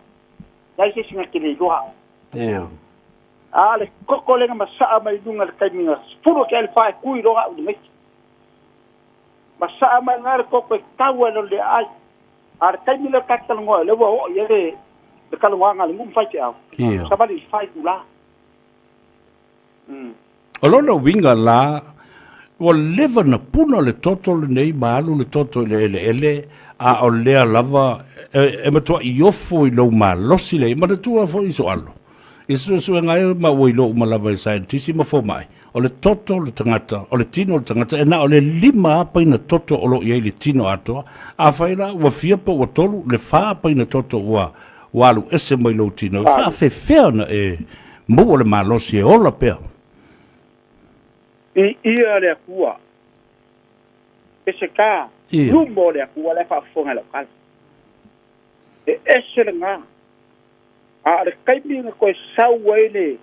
Leai se isi na te le iloa. A o le koko lea na masaa mai luga i le taimi na 10 ake ai le fa e tui loa au i le maiti. Masaa mai lena le koko e tau ai loa le aai. A o le taimi lea ta te talanoa ai, lea ua oo i ai le talanoaga a le nuu ma faifeau. Savali i le fa itula. O lona uiga la, ua leva ona puna le toto lenei ma alu le toto i le eleele, a o lea lava e matuai ofo i lou malosi lea. Manatua foi sou alo, i suesuega ai ma ua iloa uma lava e saienitisi ma fomai, o le toto o le tagata, o le tino o le tagata, e na o le 5 lava paina toto o lo o i ai i le tino atoa. Afai la ua fia po ua tolu, le fa paina toto ua ua alu ese mai lou tino, e faafefea ona e maua le malosi e ola pea? Viia le Atua. Peseta, luma o le Atua la e faafofoga i lau tala. E ese lena. A o le taimi na toe sau ai le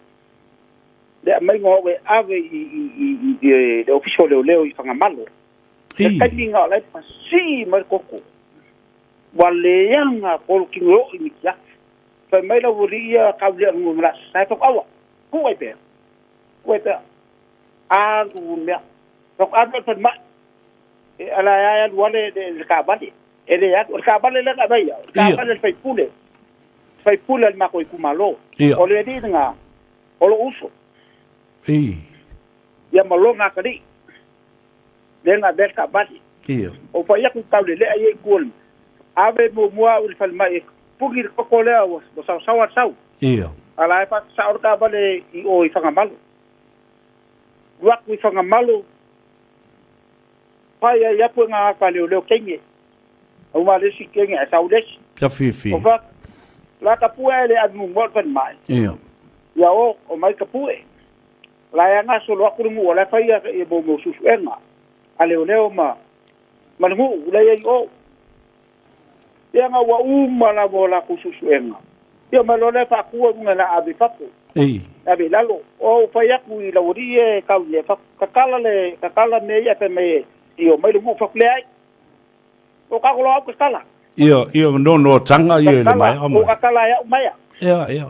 le aumaiga o au e ave i, i, i, i le ofisa o leoleo i Fagamalo. Le taimi na o la e pasī mai le koko. Ua leaga ko lou tino e oo i mitiafu. Fai mai le aualii ia tau lea nuu ma le aso sae, fai atu, aua, tuu ai pea, tuu ai pea. Alu le mea. Fai atu, alu i le falemai. E ala e ae alu ale le taavale. E le alu. O le taavale lea na aumai au, o le taavale a le sui usufono, sui usufono a le matou itumalo. O le alii lena, o lou uso. Ia ma lona atalii. Lea na avea le taavale. Ou fai atu tau lelea ia i tua le ave muamua au i le falemai e puni le koko lea ua saosaoa le sau. A la e faasasao le taavale i o i Fagamalo. Luaku i whangamalo. Pai ai apu ngā aka leo leo kenge. Au ma lesi kenge a sau lesi. Ka fifi. O fa la ka pue le anu mo fan mai. Ia. Ia o mai ka pue. La ya nga solo aku ngu la fai ya e bo mo susu enga. A leo leo ma ma ngu la ia o. Ia nga wa uma la bo la ku susu enga. Ia ma lo le fa ku nga la ave papu. Ei. Ave lalo o fai aku i la ori e kau le fa kakala le kakala me ia pe me i o mai lu fa le ai. O ka ko lo kakala. Ia ia no no tanga ia le mai o kakala ia mai. Ia ia.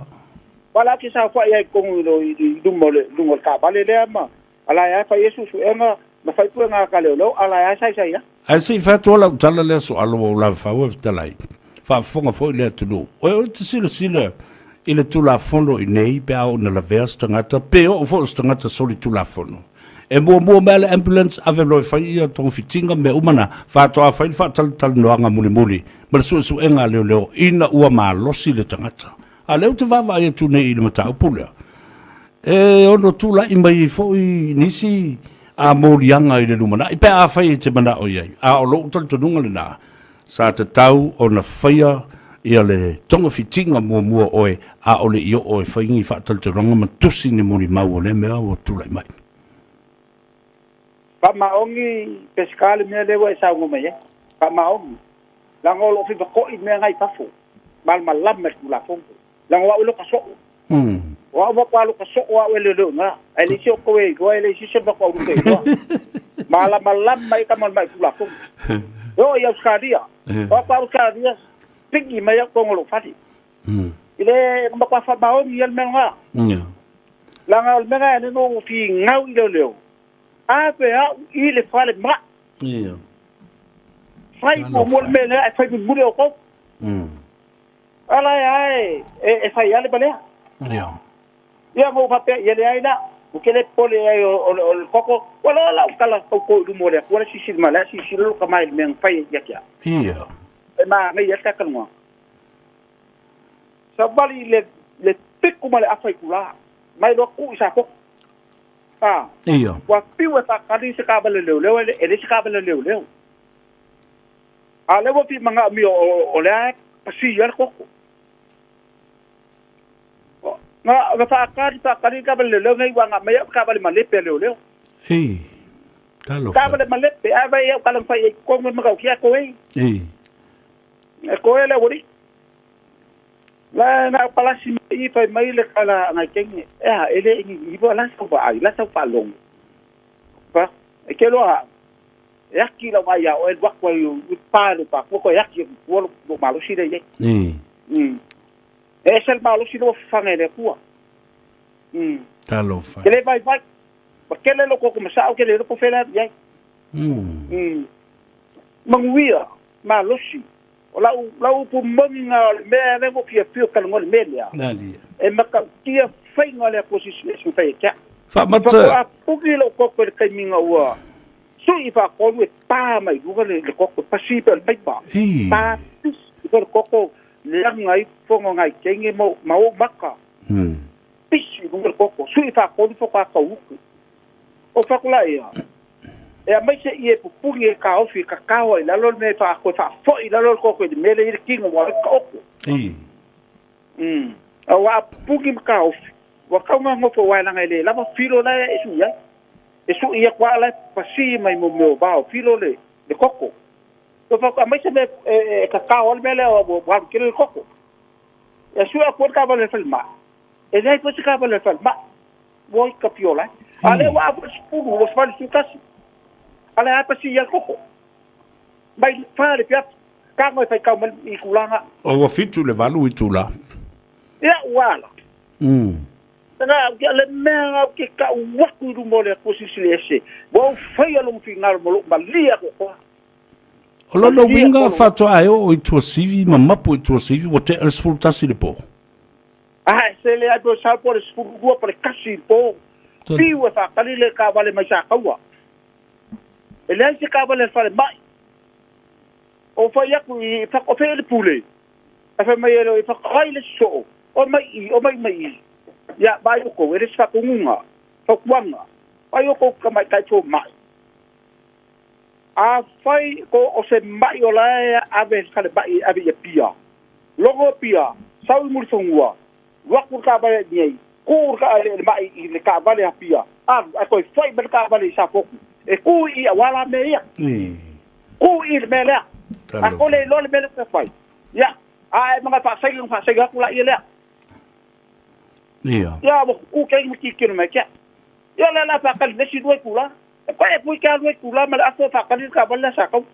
Wala ki sa fa ia kongu lo i lumo le lumo ka bale le ma. Ala ia fa Yesu su enga ma fai pu nga ka le lo ala ia sai sai ia. Ai si fa to la tala le so alo o la fa o talai. Fa fonga fo le tulu. O te sila sila i le tulafono i nei pe au na la vers tangata pe o fo tangata soli tulafono. E mua mua mea le ambulance ave loi fai ia tonga fitinga me umana whātoa whai whātal tal noanga muli muli. Ma le sue suenga leo leo ina ua malosi le tangata. A leo te wawa ia tune i le matau pulea. E ono tūla i mai fo i nisi a mōrianga i le lumana. I pe a whai e te mana o iai. A o lou tal tonunga le nā. Sa te tau o na whaia ia le tonga fitinga mua mua oe a o le i o e whaingi whātal te ranga ma tusi ni muri mau o le mea o tūla i mai. Pa maongi pescale mea lewa e saungo mai e. Pa maongi. Langa o lo fifa koi mea ngai pafu. Mal malam me kula fongo. Langa wa ulo ka soo. Wa wa kwa lo ka soo wa ele leo nga. Ele si o koe ko ele si se ba kwa ulo ke. Mala malam mai ka mal mai kula fongo. Yo ia Australia. Wa kwa Australia pingi mai ko ngolo fati. Ile ma kwa fa maongi el mea nga. Langa o mea ne no fi ngau i leo leo. A pe a i le fale ma. Ia. Fai mo mo me le fai mo le o ko. Ala ai e fai ale balea. Ia. Ia mo fa pe ia le ai la. O ke le pole ai o o koko. Wala la kala ko ko lu mo le. Wala si si ma la si si lo ka mai me fai ia kia. Ia. E ma ngai ia ka kalunga. Sa bali le le piku ma le afai kula. Mai lo ku isa ko. Ah. Ia. Wa piu e whakari se kābale leo leo, e le se kābale leo leo. A lewa pi manga mi o lea pasi ia le koko. Nga whakari kābale leo leo, ngai wanga mai au kābale malepe leo leo. Ei. Talofa. Kābale malepe, a vai au kalang whai e kongo makau kia koe. Ei. E koe le wari. La na palasi i fai mai le kala ngai kenge. Ea, ele ingi iwa la sau pa ai, la sau pa long. Pa, e ke loa, e aki la mai au, e wakwa i u pa le pa, koko e aki o lo malosi le ye. E sel malosi lo whangai le kua. Talofa. Ke le vai vai. Pa kele lo koko masao, kele lo kofela ye. Manguia, malosi. O lau pu mongi ngā o le mea le mo fia fio kalunga le mea lea. Nali. E maka tia whai ngā lea posisi e sui e kia. Wha mata. Wha puki lau koko le kaiminga ua. Sui wha kolu e pā mai luga le koko pasi pe o le paipa. Pā pisi le koko le ngai fongo ngai kenge mo ma o maka. Pisi luga le koko. Sui wha kolu wha ka uku. O whakula ia. E a mai se i e pupungi e ka ofi ka kawa i lalo me wha koe wha foi i lalo le koko i le mele i le kinga wa ka oko. A wa pupungi ma ka ofi. Wa kaunga ngofo wailanga i le lava filo la e su ia. E su ia kwa ala pasi mai mo meo bao filo le koko. O wha a mai se me e ka kawa le mele o waru kere le koko. E su ia kua ka wale whale ma. E nei po se ka wale whale ma. Woi ka piola. A le wa apu spuru wa whale su kasi. Ale a pasi ia koko. Mai whale pia ka ngoi whai kau mai i kulanga. O wa fitu le valu i tula. Ia wala. Tanga au le mea au ke ka waku i rumo le posisi le ese. Wa u whai along fi ngaro mo lo malia ko koa. O lono winga whatoa e o i tua sivi, ma mapu i tua sivi, wa te el sfulu tasi le po. Ah, se le ai po sa po le sfulu rua po le kasi po. Piu e whakali le ka wale mai sa kaua. E le ai se ka wale whale mai. O whai aku i whakawhe le pule. A whai mai ero i whakai le soo. O mai i, o mai mai i. Ia, mai uko, e le se whakungunga, whakuanga. Ai o ko ka mai tai fo mai. A fai ko o se mai o la ave fale mai ave ia pia. Logo pia, sau i mulifanua, waku le taavale nei, ku le taavale mai i le taavale a pia. Alu, a toe foi ma le taavale i Safotu. E ku i a wala me ia. Ku i le mea lea. A ko le iloa le mea lea te fai. Ia, a e mga faasaigi faasaigi atu la ia lea. Ia. Ia, ua ku kei ma kikino mai kia. Ia le la faakali le si lua itula. E pa e pui kia lua itula ma le aso faakali le taavale lea sa kau.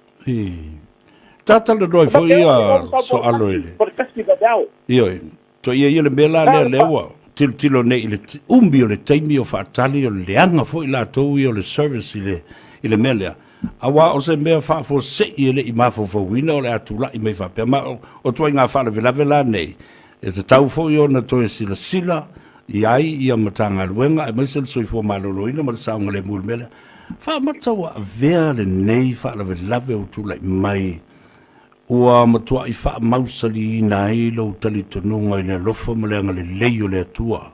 Tatala noi foi ia so alo ile. Po le kasi vaveao. Ioe. To ia ia le mea la lea lea ua tilotilo nei i le umi o le taimi o faatali o le leaga foi latou ia o le service i le mea lea. Aua o se mea faafuasei e le i mafaufauina o le a tulai mai faapea. Ma o ituaiga faalavelave la nei, e tatau foi ona toe silasila i ai ia Matagaluega aemaise le Soifua Maloloina ma le saogalemu i le mea lea. Faamata ua avea lenei faalavelave ua tulai mai ua matuai faamausaliina ai lou talitonuga i le alofa ma le agalelei o le Atua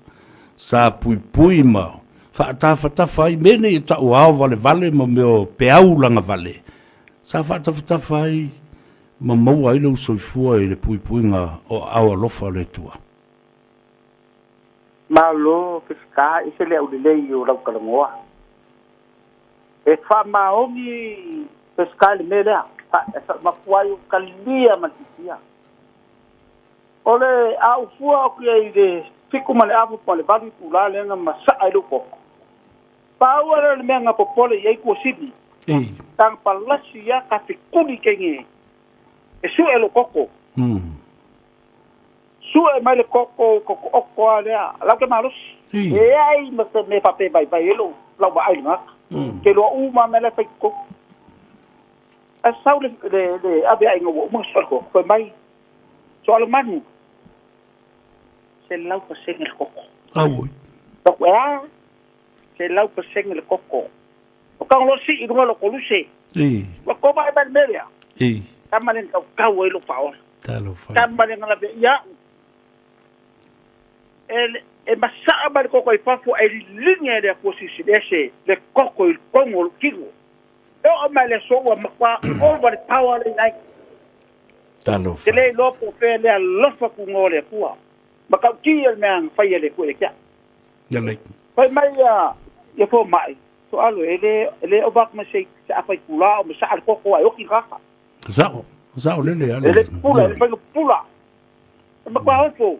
sa puipui ma faatafatafa ai mea nei e tau ao valevale ma mea o peau lagavale sa faatafatafa ai ma maua ai lou soifua i le puipuiga o aao alofa o le Atua. Malo Peseta i se le aulelei o lau talanoa. E faamaoni Peseta i le mea lea. E faamatua ai o talia ma le fiafia. O le a ufua atu i le 7 ma le afu po le 8 itula lea na masaa i lou koko. Paua lea o le mea na popole i ai Tuasivi. Tanga palasi ia ka fekuli kenge e sue lou koko. Sue mai le koko koko oko a lea lau ke malosi. E ai ma se me fape vai vai e lou lau vaai le gata. Ke loa uma me le fai koko. A sau le le le ave ai ngā uma sua le koko. Fai mai so alo manu. 100% le koko. Auoi. Toko e a 100% le koko. O kang lo si i lunga lo koluse. Ua ko mai mai le mea lea. Tama le kau kau ai lo paola. Talofa. Tama le ngala ia. E masaa mai le koko i fafo e lilingi e le akua sisi ese le koko i kongo lo kino. E o mai le so ua makua over le power le nai. Talofa. Te le lopo fe le alofa ku ngo le akua. Ma kau ki el mea fai le ku le kia. Lelei. Fai mai ia ia fo mai. So alo e le o bak ma se se apai kula o ma sa al koko ai oki kaka. Sao. Sao lele ale. E le pula, le fai pula. E ma kwa ofo.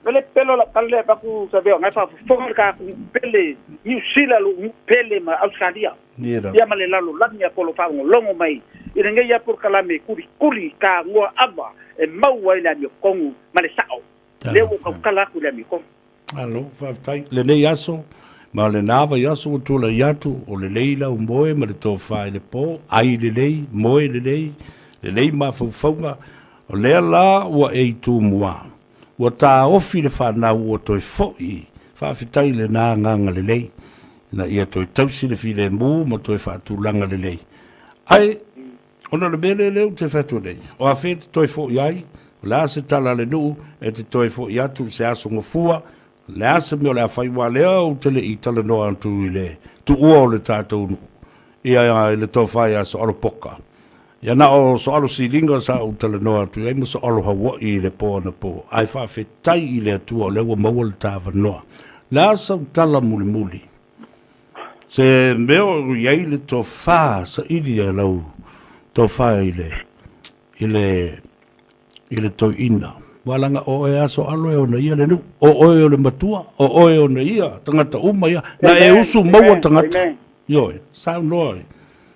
Le pelo la kalle ba ku sa veo ngai fa fonga ka ku pele New Zealand lu pele ma Australia. Ia ma le lalo lani a polo fa longo mai. I le ngai por kalame kuri kuri ka ngoa ava e mau ai le ami kongu ma le sao. Le o ka kala ku le ami kongu. Alo, faafetai. Lenei aso, ma le nava i aso ua tulai atu, o lelei lau moe ma le tofa i le po, ai lelei, moe lelei, lelei mafaufauga, o lea la ua e i Tumua. Ua taofi le fanau ua toe foi, faafetai i lena agaga lelei, ina ia toe tausi le filemu ma toe faatulaga lelei. Ae, ona o le mea lea lea ou te fai atu nei, o afe e te toe foi ai, o le a se tala a le nuu, e te toe foi atu i se aso gafua, o le a se mea o le a fai, aua o lea ou te le i talanoa atu i le tuua o le tatou nuu, ia i le tofa ia Soalo Poka. Ia na o Soalo Siliga sa ou talanoa atu i ai ma Soalo Hauo'i i le po anapo, ae faafetai i le Atua o lea ua maua le ta avanoa. O le a sau tala mulimuli? Se mea o i ai le tofa saili a lau tofa i le i le i le toeaina. Ua laga o oe aso alo e ona ia le nuu, o oe o le matua, o oe ona ia tagata uma ia, na e usu maua tagata. Ioe, saunoa i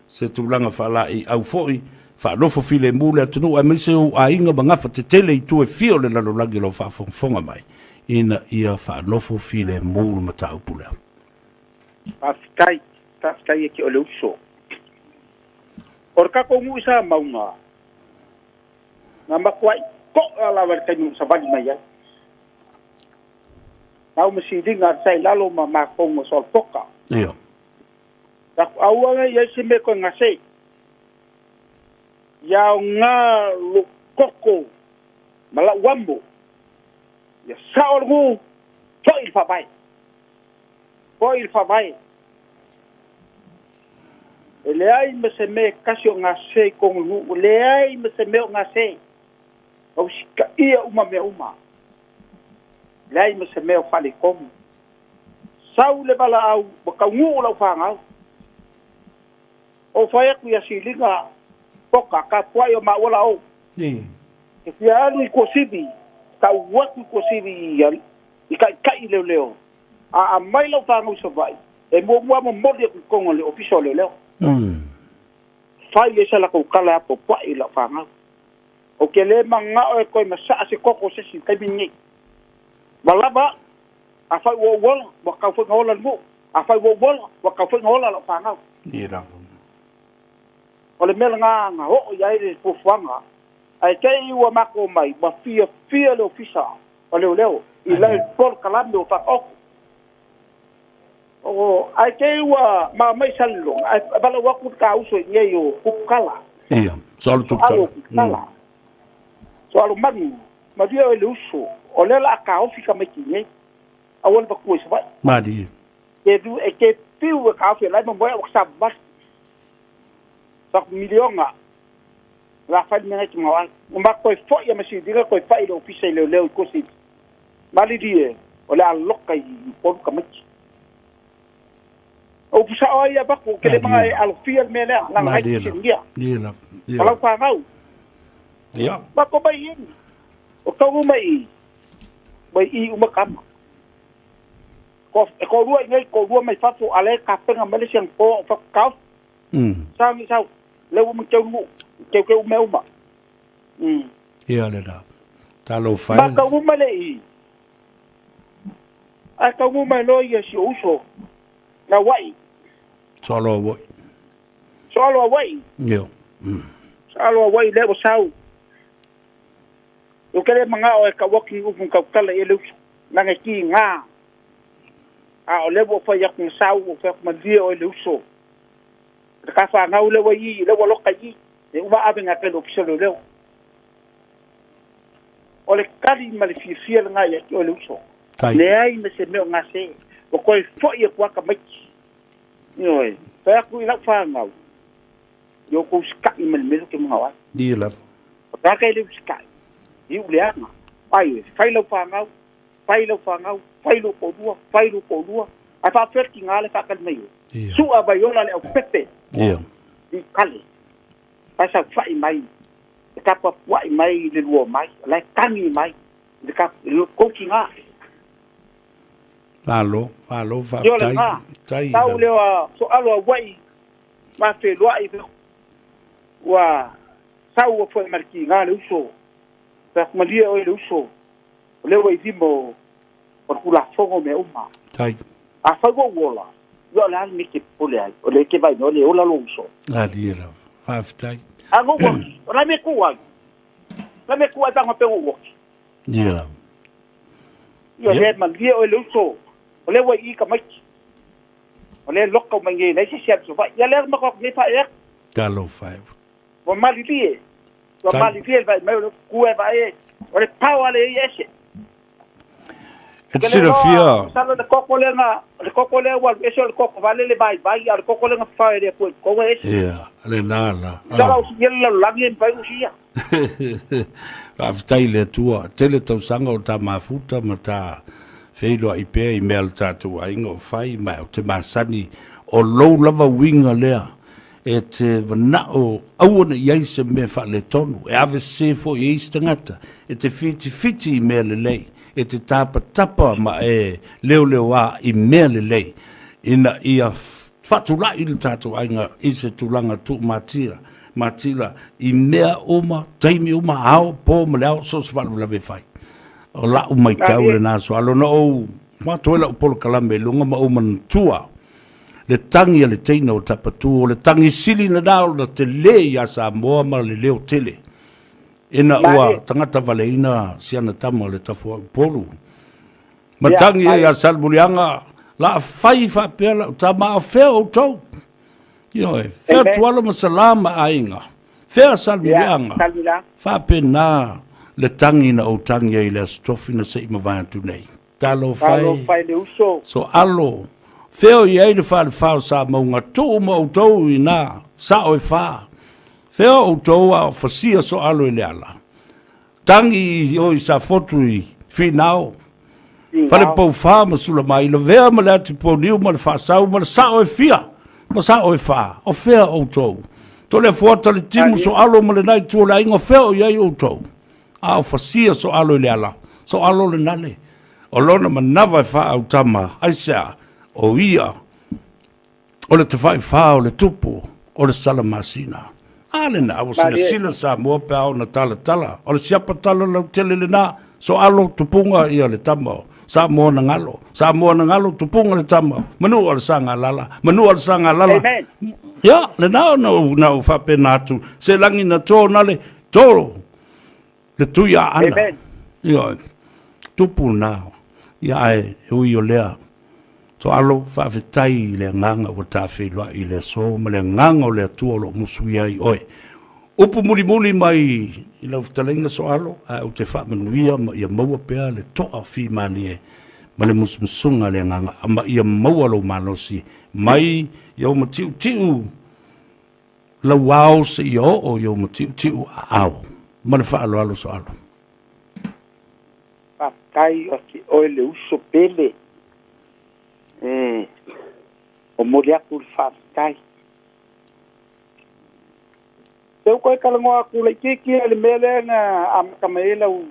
se tulaga faalaeiau foi, faanofo filemu le atunuu aemaise ou aiga ma gafa tetele i tua e fia o le lalolagi o lo o faafogafoga mai, ina ia faanofo filemu le mataupu lea. Faafetai, faafetai e te o le uso. O le tatou nuu i Samauga, na matuai to'a lava i le taimi na savali mai ai. Na au ma siliga sa i lalo ma matou ma soalapoka. Ia. Taku aua nei i ai se mea koe gase. Ia o ngā lo koko ma lau amo. Ia sao le nuu, foi i le faavae. Foi i le faavae. E leai ma se mea e tasi o gase i totonu o le nuu, e leai ma se mea o gase. Ua usitaia uma mea uma. Leai ma se mea o faaletonu. Sau le valaau, ua taunuu lau fanau. Ou fai atu ia Siliga, Poka, tapuai o maua la ou. E fia alu i Tuasivi, tau atu i Tuasivi i taitai leoleo. A aumai lau fanau i Savaii, e muamua momoli atu i totonu o le Ofisa o Leoleo. Fai ai se latou tala e apoapoai i lau fanau. Ou te le manao e toe masaa se toto o se isi i le taimi lenei. Ua lava au. Afai ua ou ola, ua tatau foi ona ola le nuu. Afai ua ou ola, ua tatau foi ona ola lau fanau. O le mea lena na oo i ai le fuafuaga, ae te i ua matou omai, ua fiafia le Ofisa o Leoleo i le polokalame ua faataoto. O, ae te i ua ma omai i Salelologa, ae valaau atu le ta uso i inei o Tuputala. Ia, Soalo Tuputala. Soalo Tuputala. Soalo Manu, malie oe le uso, o lea o le a taofi tamaiti nei, aua le matua i Savaii. Malie. Ke du, e ke piu e taofi e la e momoe au savavali. Sa miliona, la fai le mea nai te mao ai. Ua matou toe foi a ma siliga toe fai i le ofisa i leoleo i Tuasivi. Malilie, o le a loka i Upolu tamaiti. O upu sao ai ia avatu, ou te le maga e alofia le mea lea, leaga nai fesiligia. O lau fanau. Matou mai i i. O tau uma i i, mai i uma tama. E toalua i nei, toalua mai fafo, a lea e tapena mai le isi anapo o fatu taofi. Sa ni sau, lea ua mateu nuu, teuteu mea uma. Ia le la. Talofa e. Matau uma le i. Ae taunuu mai loa ia si ou uso, Lauai. Soalo Auai. Soalo Auai. Io. Soalo Auai lea ua sau. Ou te le manao e tau atu ni upu na tautala i ai le uso, leaga e tiga. A o lea ua ou fai atu na sau, ua ou fai atu malie oe le uso. Le ta fanau lea ua i i, lea ua loka i i, e uma ave gakai i le Ofisa o Leoleo. O le tali ma le fiafia lena ia te oe le uso. Leai ma se mea o gase. Ua toe foi atu lava tamaiti. Ioe. Fai atu i lau fanau, ia outou usitai ma le mea lea ou te manao ai. Ia lava. O tagata e le usitai, e iu leaga. Ai, fai lau fanau, fai lau fanau, fai lou toalua, fai lou toalua. Ae faapefea le tiga lea e faatali mai ai? Sua vaiola le aupepe. Ia. I kale. Pae saofai mai, e tapuapuai mai le lua o mai, o la e tagi mai i le tou tiga. Malo, malo, faafetai. Tai tau lea o Soalo Auai ma feloai ua sau foi ma le tiga le uso. Fai atu malie oe le uso, o lea ua i lima o le Tulafono mea uma. Tai. Afai ua ou ola, ia o le a le mea e te popole ai, o lea e te vaai mai o lea e ola lou uso. Alie lava. Faafetai. A na ou oti, o le a le mea e tu ai? O le a le mea e tu ai pe a faapea ua ou oti? Ia lava. Ia o lea e malie oe le uso, o lea ua i i tamaiti. O lea e loka uma i inei, e leai se isi e alu i Savaii. Ia lea na matou atu nei faaee atu. Talofa e. Ua malilie. Ua malilie le vaai mai o le tu e vaai o le pao ale ia ese. E te silafia. Masalo le koko lea na, le koko lea ua alu ese o le koko vale le vaivai, a o le koko lea na fafao e le Atua i totonu e ese. Ia, lena la. Masalo a usuia le lalolagi e mafai ona usuia. Faafetai i le Atua, tele tausaga o ta mafuta ma ta feiloai pea i mea a le tatou aiga o fai, ma ou te masani o lou lava uiga lea E te manao aua ne i ai se mea faaletonu, e ave sese foi i ai isi tagata, e te fitifiti i mea lelei, e te tapatapa ma e leoleoā i mea lelei, ina ia faatulai le tatou aiga i se tulaga tuumatila, matila i mea uma, taimi uma, ao, po ma le ao, so o se faalavelave e fai. O lau maitau lena, Soalo, na ou matou ai lau polokalame i luga ma ou manatua le tagi a le teina o Tapatu, o le tagi sili lena ona tele iā Samoa ma le leo tele. Ina ua tagata valeina si ana tama o le Tafoa Upolu. Ma tagi ai ia Salemuliaga, la fai faapea lau tama, a o fea outou? Ioe, fea Tuala ma Salā ma aiga, fea Salemuliaga? Faapena le tagi na ou tagi ai i le Aso Tofi na se i mavae atu nei. Talofa e. Talofa e le uso. So alo. Fea o i ai le falefa o Samauga, tuu ma outou i ina, sao e fa. Fea o outou a o fasia soalo i le ala. Tagi i o i Safotu i Finao, Falepoufa ma Sulamai, Lavea ma le Atipouniu ma le Faasau ma le Sao e fia ma Sao e fa. O fea outou? Toleafoata le timu soalo ma lena itu o le aiga, o fea o i ai outou? A o fasia soalo i le ala, soalo le nale. O lona manava e faaautama, aisea? O ia o le tafaifā o le tupu o le Salamasina. A lena, ua silasila Samoa pe a ona talatala. O le siapa tala lautele lena, soalo tupuga ia le tama o Samoa na galo. Samoa na galo, tupuga le tama, manu o le Sagalala, manu o le Sagalala. Amen. Ia, lena na ou, na ou faapena atu, se lagi na tō na le tō le tui a ana. Amen. Ia, tupu na. Ia, ae, e ui o lea, Soalo, faafetai i le agaga ua tafeiloai i le aso ma le agaga o le Atua o lo o musuia ai oe. Upu mulimuli mai i lau fetalaiga Soalo, ae ou te faamanuia ma ia maua pea le toa fimalie ma le musumusuga a le agaga, ma ia maua lou malosi mai i ou matiutiu lauao seia oo i ou matiutiu aao. Ma le faaaloalo Soalo. Faafetai ia te oe le uso pele e momoli atu le faafetai. Se ua toe talanoa atu laitiiti i le mea lea na amata mai ai lau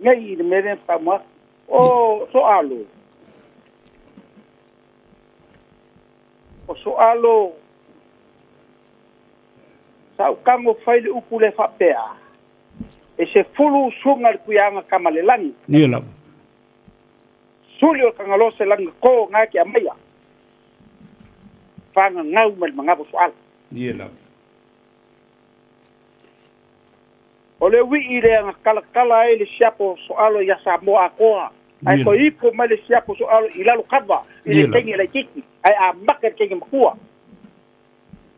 nei i le mea lea na faamua atu. O Soalo, o Soalo sa ou tago fai le upu lea faapea, E sefulu usuga i le Tuiaga Tamalelagi. Ia lava. Suli o le Tagaloa se lagi na to na e te amaia. Fagagau mai le manava o Soala. Ia lava. O le uii lea na talatala ai le siapo o Soalo ia Samoa atoa. Ae toe ifo mai le siapo o Soalo i lalo kava i le teine laitiiti. Ae amata i le teine matua.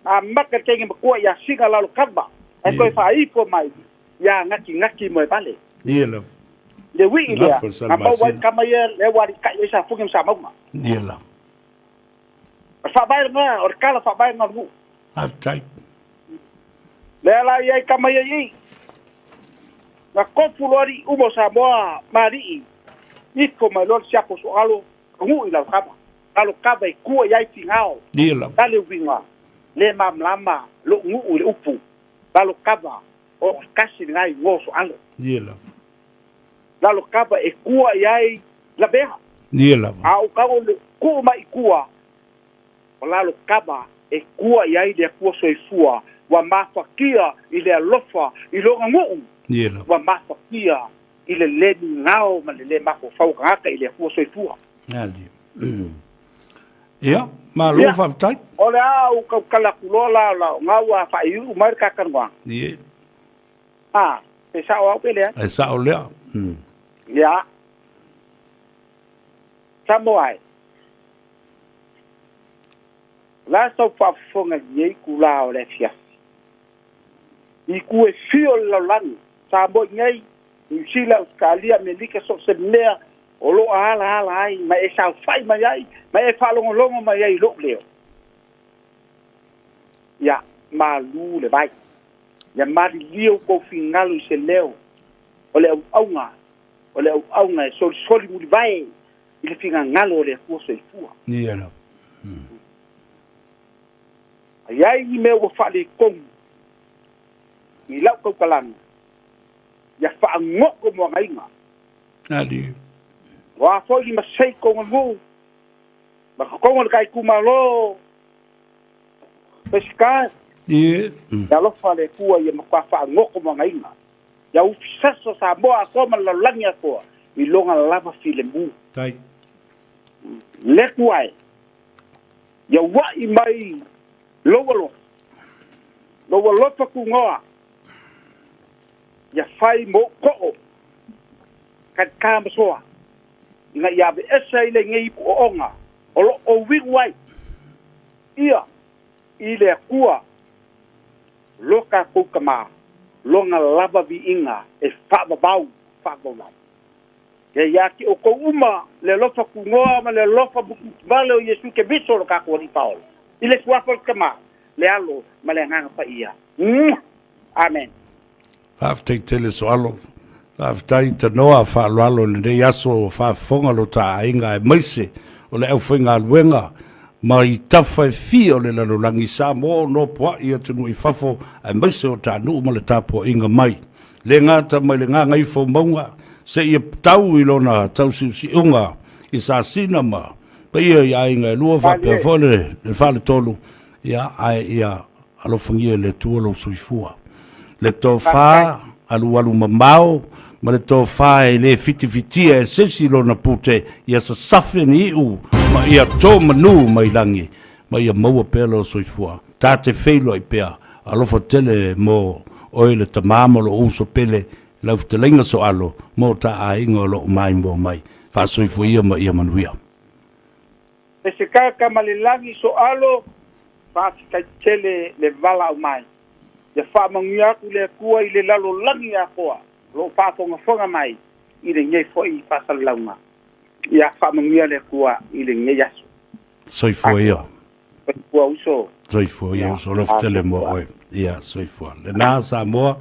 Amata le teine matua ia Sina lalo kava. Ae toe faaifo mai ia Gatigati Moevale. Ia lava. Le uii lea, na maua ai tama ia lea ua alikai ai Safune ma Samauga. Ia lava. O le faavae lena, o le tala faavae lena o le nuu. Faafetai. Lea la i ai tama ia i i. Na tofu loa alii uma o Samoa ma alii, ifo mai loa le siapo soalo, nuu i lalo kava. Lalo kava e tua i ai Finao. Ia lava. La le uiga, le malamalama lou nuu i le upu, lalo kava, o kasi lena igoa o Soalo. Ia lava. Lalo kava e tua i ai Lavea. Ia lava. A o tago le tuu mai i tua, o lalo kava e tua i ai le Atua Soifua, ua mafatia i le alofa i lona nuu. Ia lava. Ua mafatia i le le migao ma le le mafaufau o tagata i le Atua Soifua. Ali. Ia, malo Ia. faafetai. O le a ou tautala atu loa la, la, na ua faaiuiu mai le ta talanoaga. Ie. A, pe sao au pe leai. E sao lea. Ia. Samoa e. O le a sau faafofoga i lenei itula o le afiafi? I itu e fia o le lalolagi, Samoa i nei, Niu Sila, Ausetalia, Amerika, so o se mea o lo o alaala ai ma e saofai mai ai ma e faalogologo mai ai i lou leo. Ia malu le vai. Ia malilie outou finagalo i se leo o le auauga, o le auauga e solisoli mulivae i le finagalo o le Atua Soifua. Ia lava. A i ai ni mea ua faaletonu i lau tautalaga, ia faagoto moagaiga. Ali. O a foi ni masei kou nuu, ma totonu o le ta itumalo, Pesika, Ie. E alofa le Atua ia matua faagoto moagaiga. Ia ufisaso Samoa atoa ma le lalolagi atoa i lona lava filemu. Tai. Le Atua e, ia ua'i mai lou alofa, lou alofa tunoa, ia fai mo ou too, kalikā ma soa, ina ia aveese ai lenei ipu ooga o lo o uigu ai ia i le Atua lo tatou Tama, lona lava viiga e faavavau, faavavau. Ia ia te outou uma le alofa tunoa ma le alofa mutuituvale o Iesu Keriso lo tatou Alii Paola, i le Suafa o le Tama, le Alo ma le Agaga Paia. Amen. Faafetai tele Soalo. Faafetai tanoa faaaloalo i lenei aso ua faafofoga lo ta aiga aemaise o le aufaigaluega mai tafa e fia o le lalolagi Samoa o nopoai atunuu i fafo aemaise o ta nuu ma le tapuaiga mai le gata mai le Gagaifomauga seia tau i lona tausiusiuga i Sasina ma paia i aiga e lua faapea foi le faletolu, ia, ae ia alofagia e le Atua lou soifua. Le tofa alualu mamao ma le tofa e le fitifitia e se isi lona pute, ia sasafe ni iu ma ia to manu mai lagi, ma ia maua pea lou soifua. Ta te feiloai pea, alofa tele mo oe le tama ma lou uso pele, lau fetalaiga Soalo, mo ta aiga o lo o maimoa mai. Faasoifua ia ma ia manuia. Peseta Tamalelagi Soalo, faafetai tele le valaau mai. Ia faamanuia atu le Atua i le lalolagi atoa o lo o faafogafoga mai i lenei foi faasalalauga. Ia faamanuia le Atua i lenei aso. Soifua ia. Soifua uso. Soifua ia uso, alofa tele mo oe. Ia, soifua. Lena Samoa,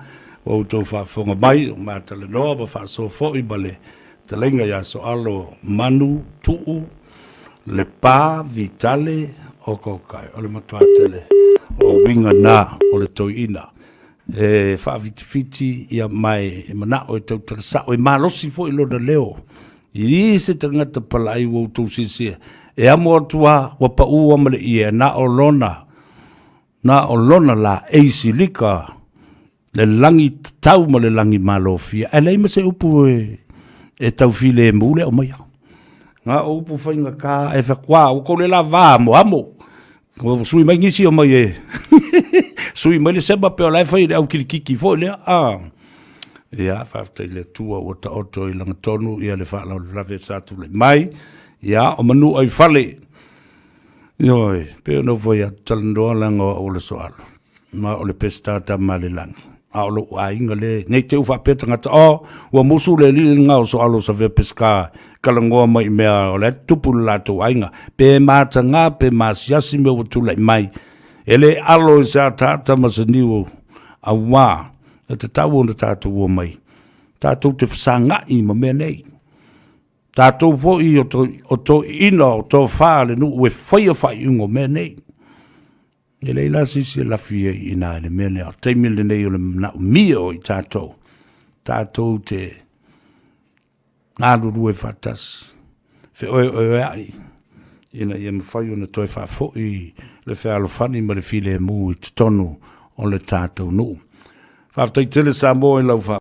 ua outou faafofoga mai, o matalanoa ma faasoa foi ma le fetalaiga ia Soalo Manu Tuu Lepa Vitale Okaokai. O le matua tele o uiga na o le toeaina. E faafitifiti ia mae e manao e tautala sao, e malosi foi lona leo. I se tagata palai ua outou silasila, e amo atu lava, ua pau lava ma le ie, na o lona, na o lona laei silika le lagi tatau ma le lagi malofia, ae leai ma se upu e tau filemu le aumaia. Na o upu faigata e fai atu, a, ua tou le lava amoamo. Ua sui mai nisi omai e sui mai le sema pe o la e fai i le au kilikiki foi lea. A. Ia, faafetai i le Atua ua taoto i lagatonu ia le faalavelave sa tulai mai. Ia, o manu ai fale. Ioe, pei ona ou fai atu, talanoa leaga o au o le Soalo, ma o le Peseta Tamalelagi. A o lou aiga le, nei te i ua faapea tagata, oh, ua musu le alii lena o Soalo Savea Peseta e talanoa mai i mea o la e tutupu i le latou aiga. Pe mataga pe masiasi mea ua tulai mai, e le alo i se ataata ma se niu auā, e tatau ona tatou omai, tatou te fesagai ma mea nei. Tatou foi o toeaiina o tofa a le nuu e faia faaiuga o mea nei. E leai la se isi e lafi ai i ina i le mea lea. O le taimi lenei o le manaomia o i tatou, tatou te galulue faatasi, feoeoeai, ina ia mafai ona toe faafoi le fealofani ma le filemu i totonu o le tatou nuu. Faafetai tele Samoa i lau faa.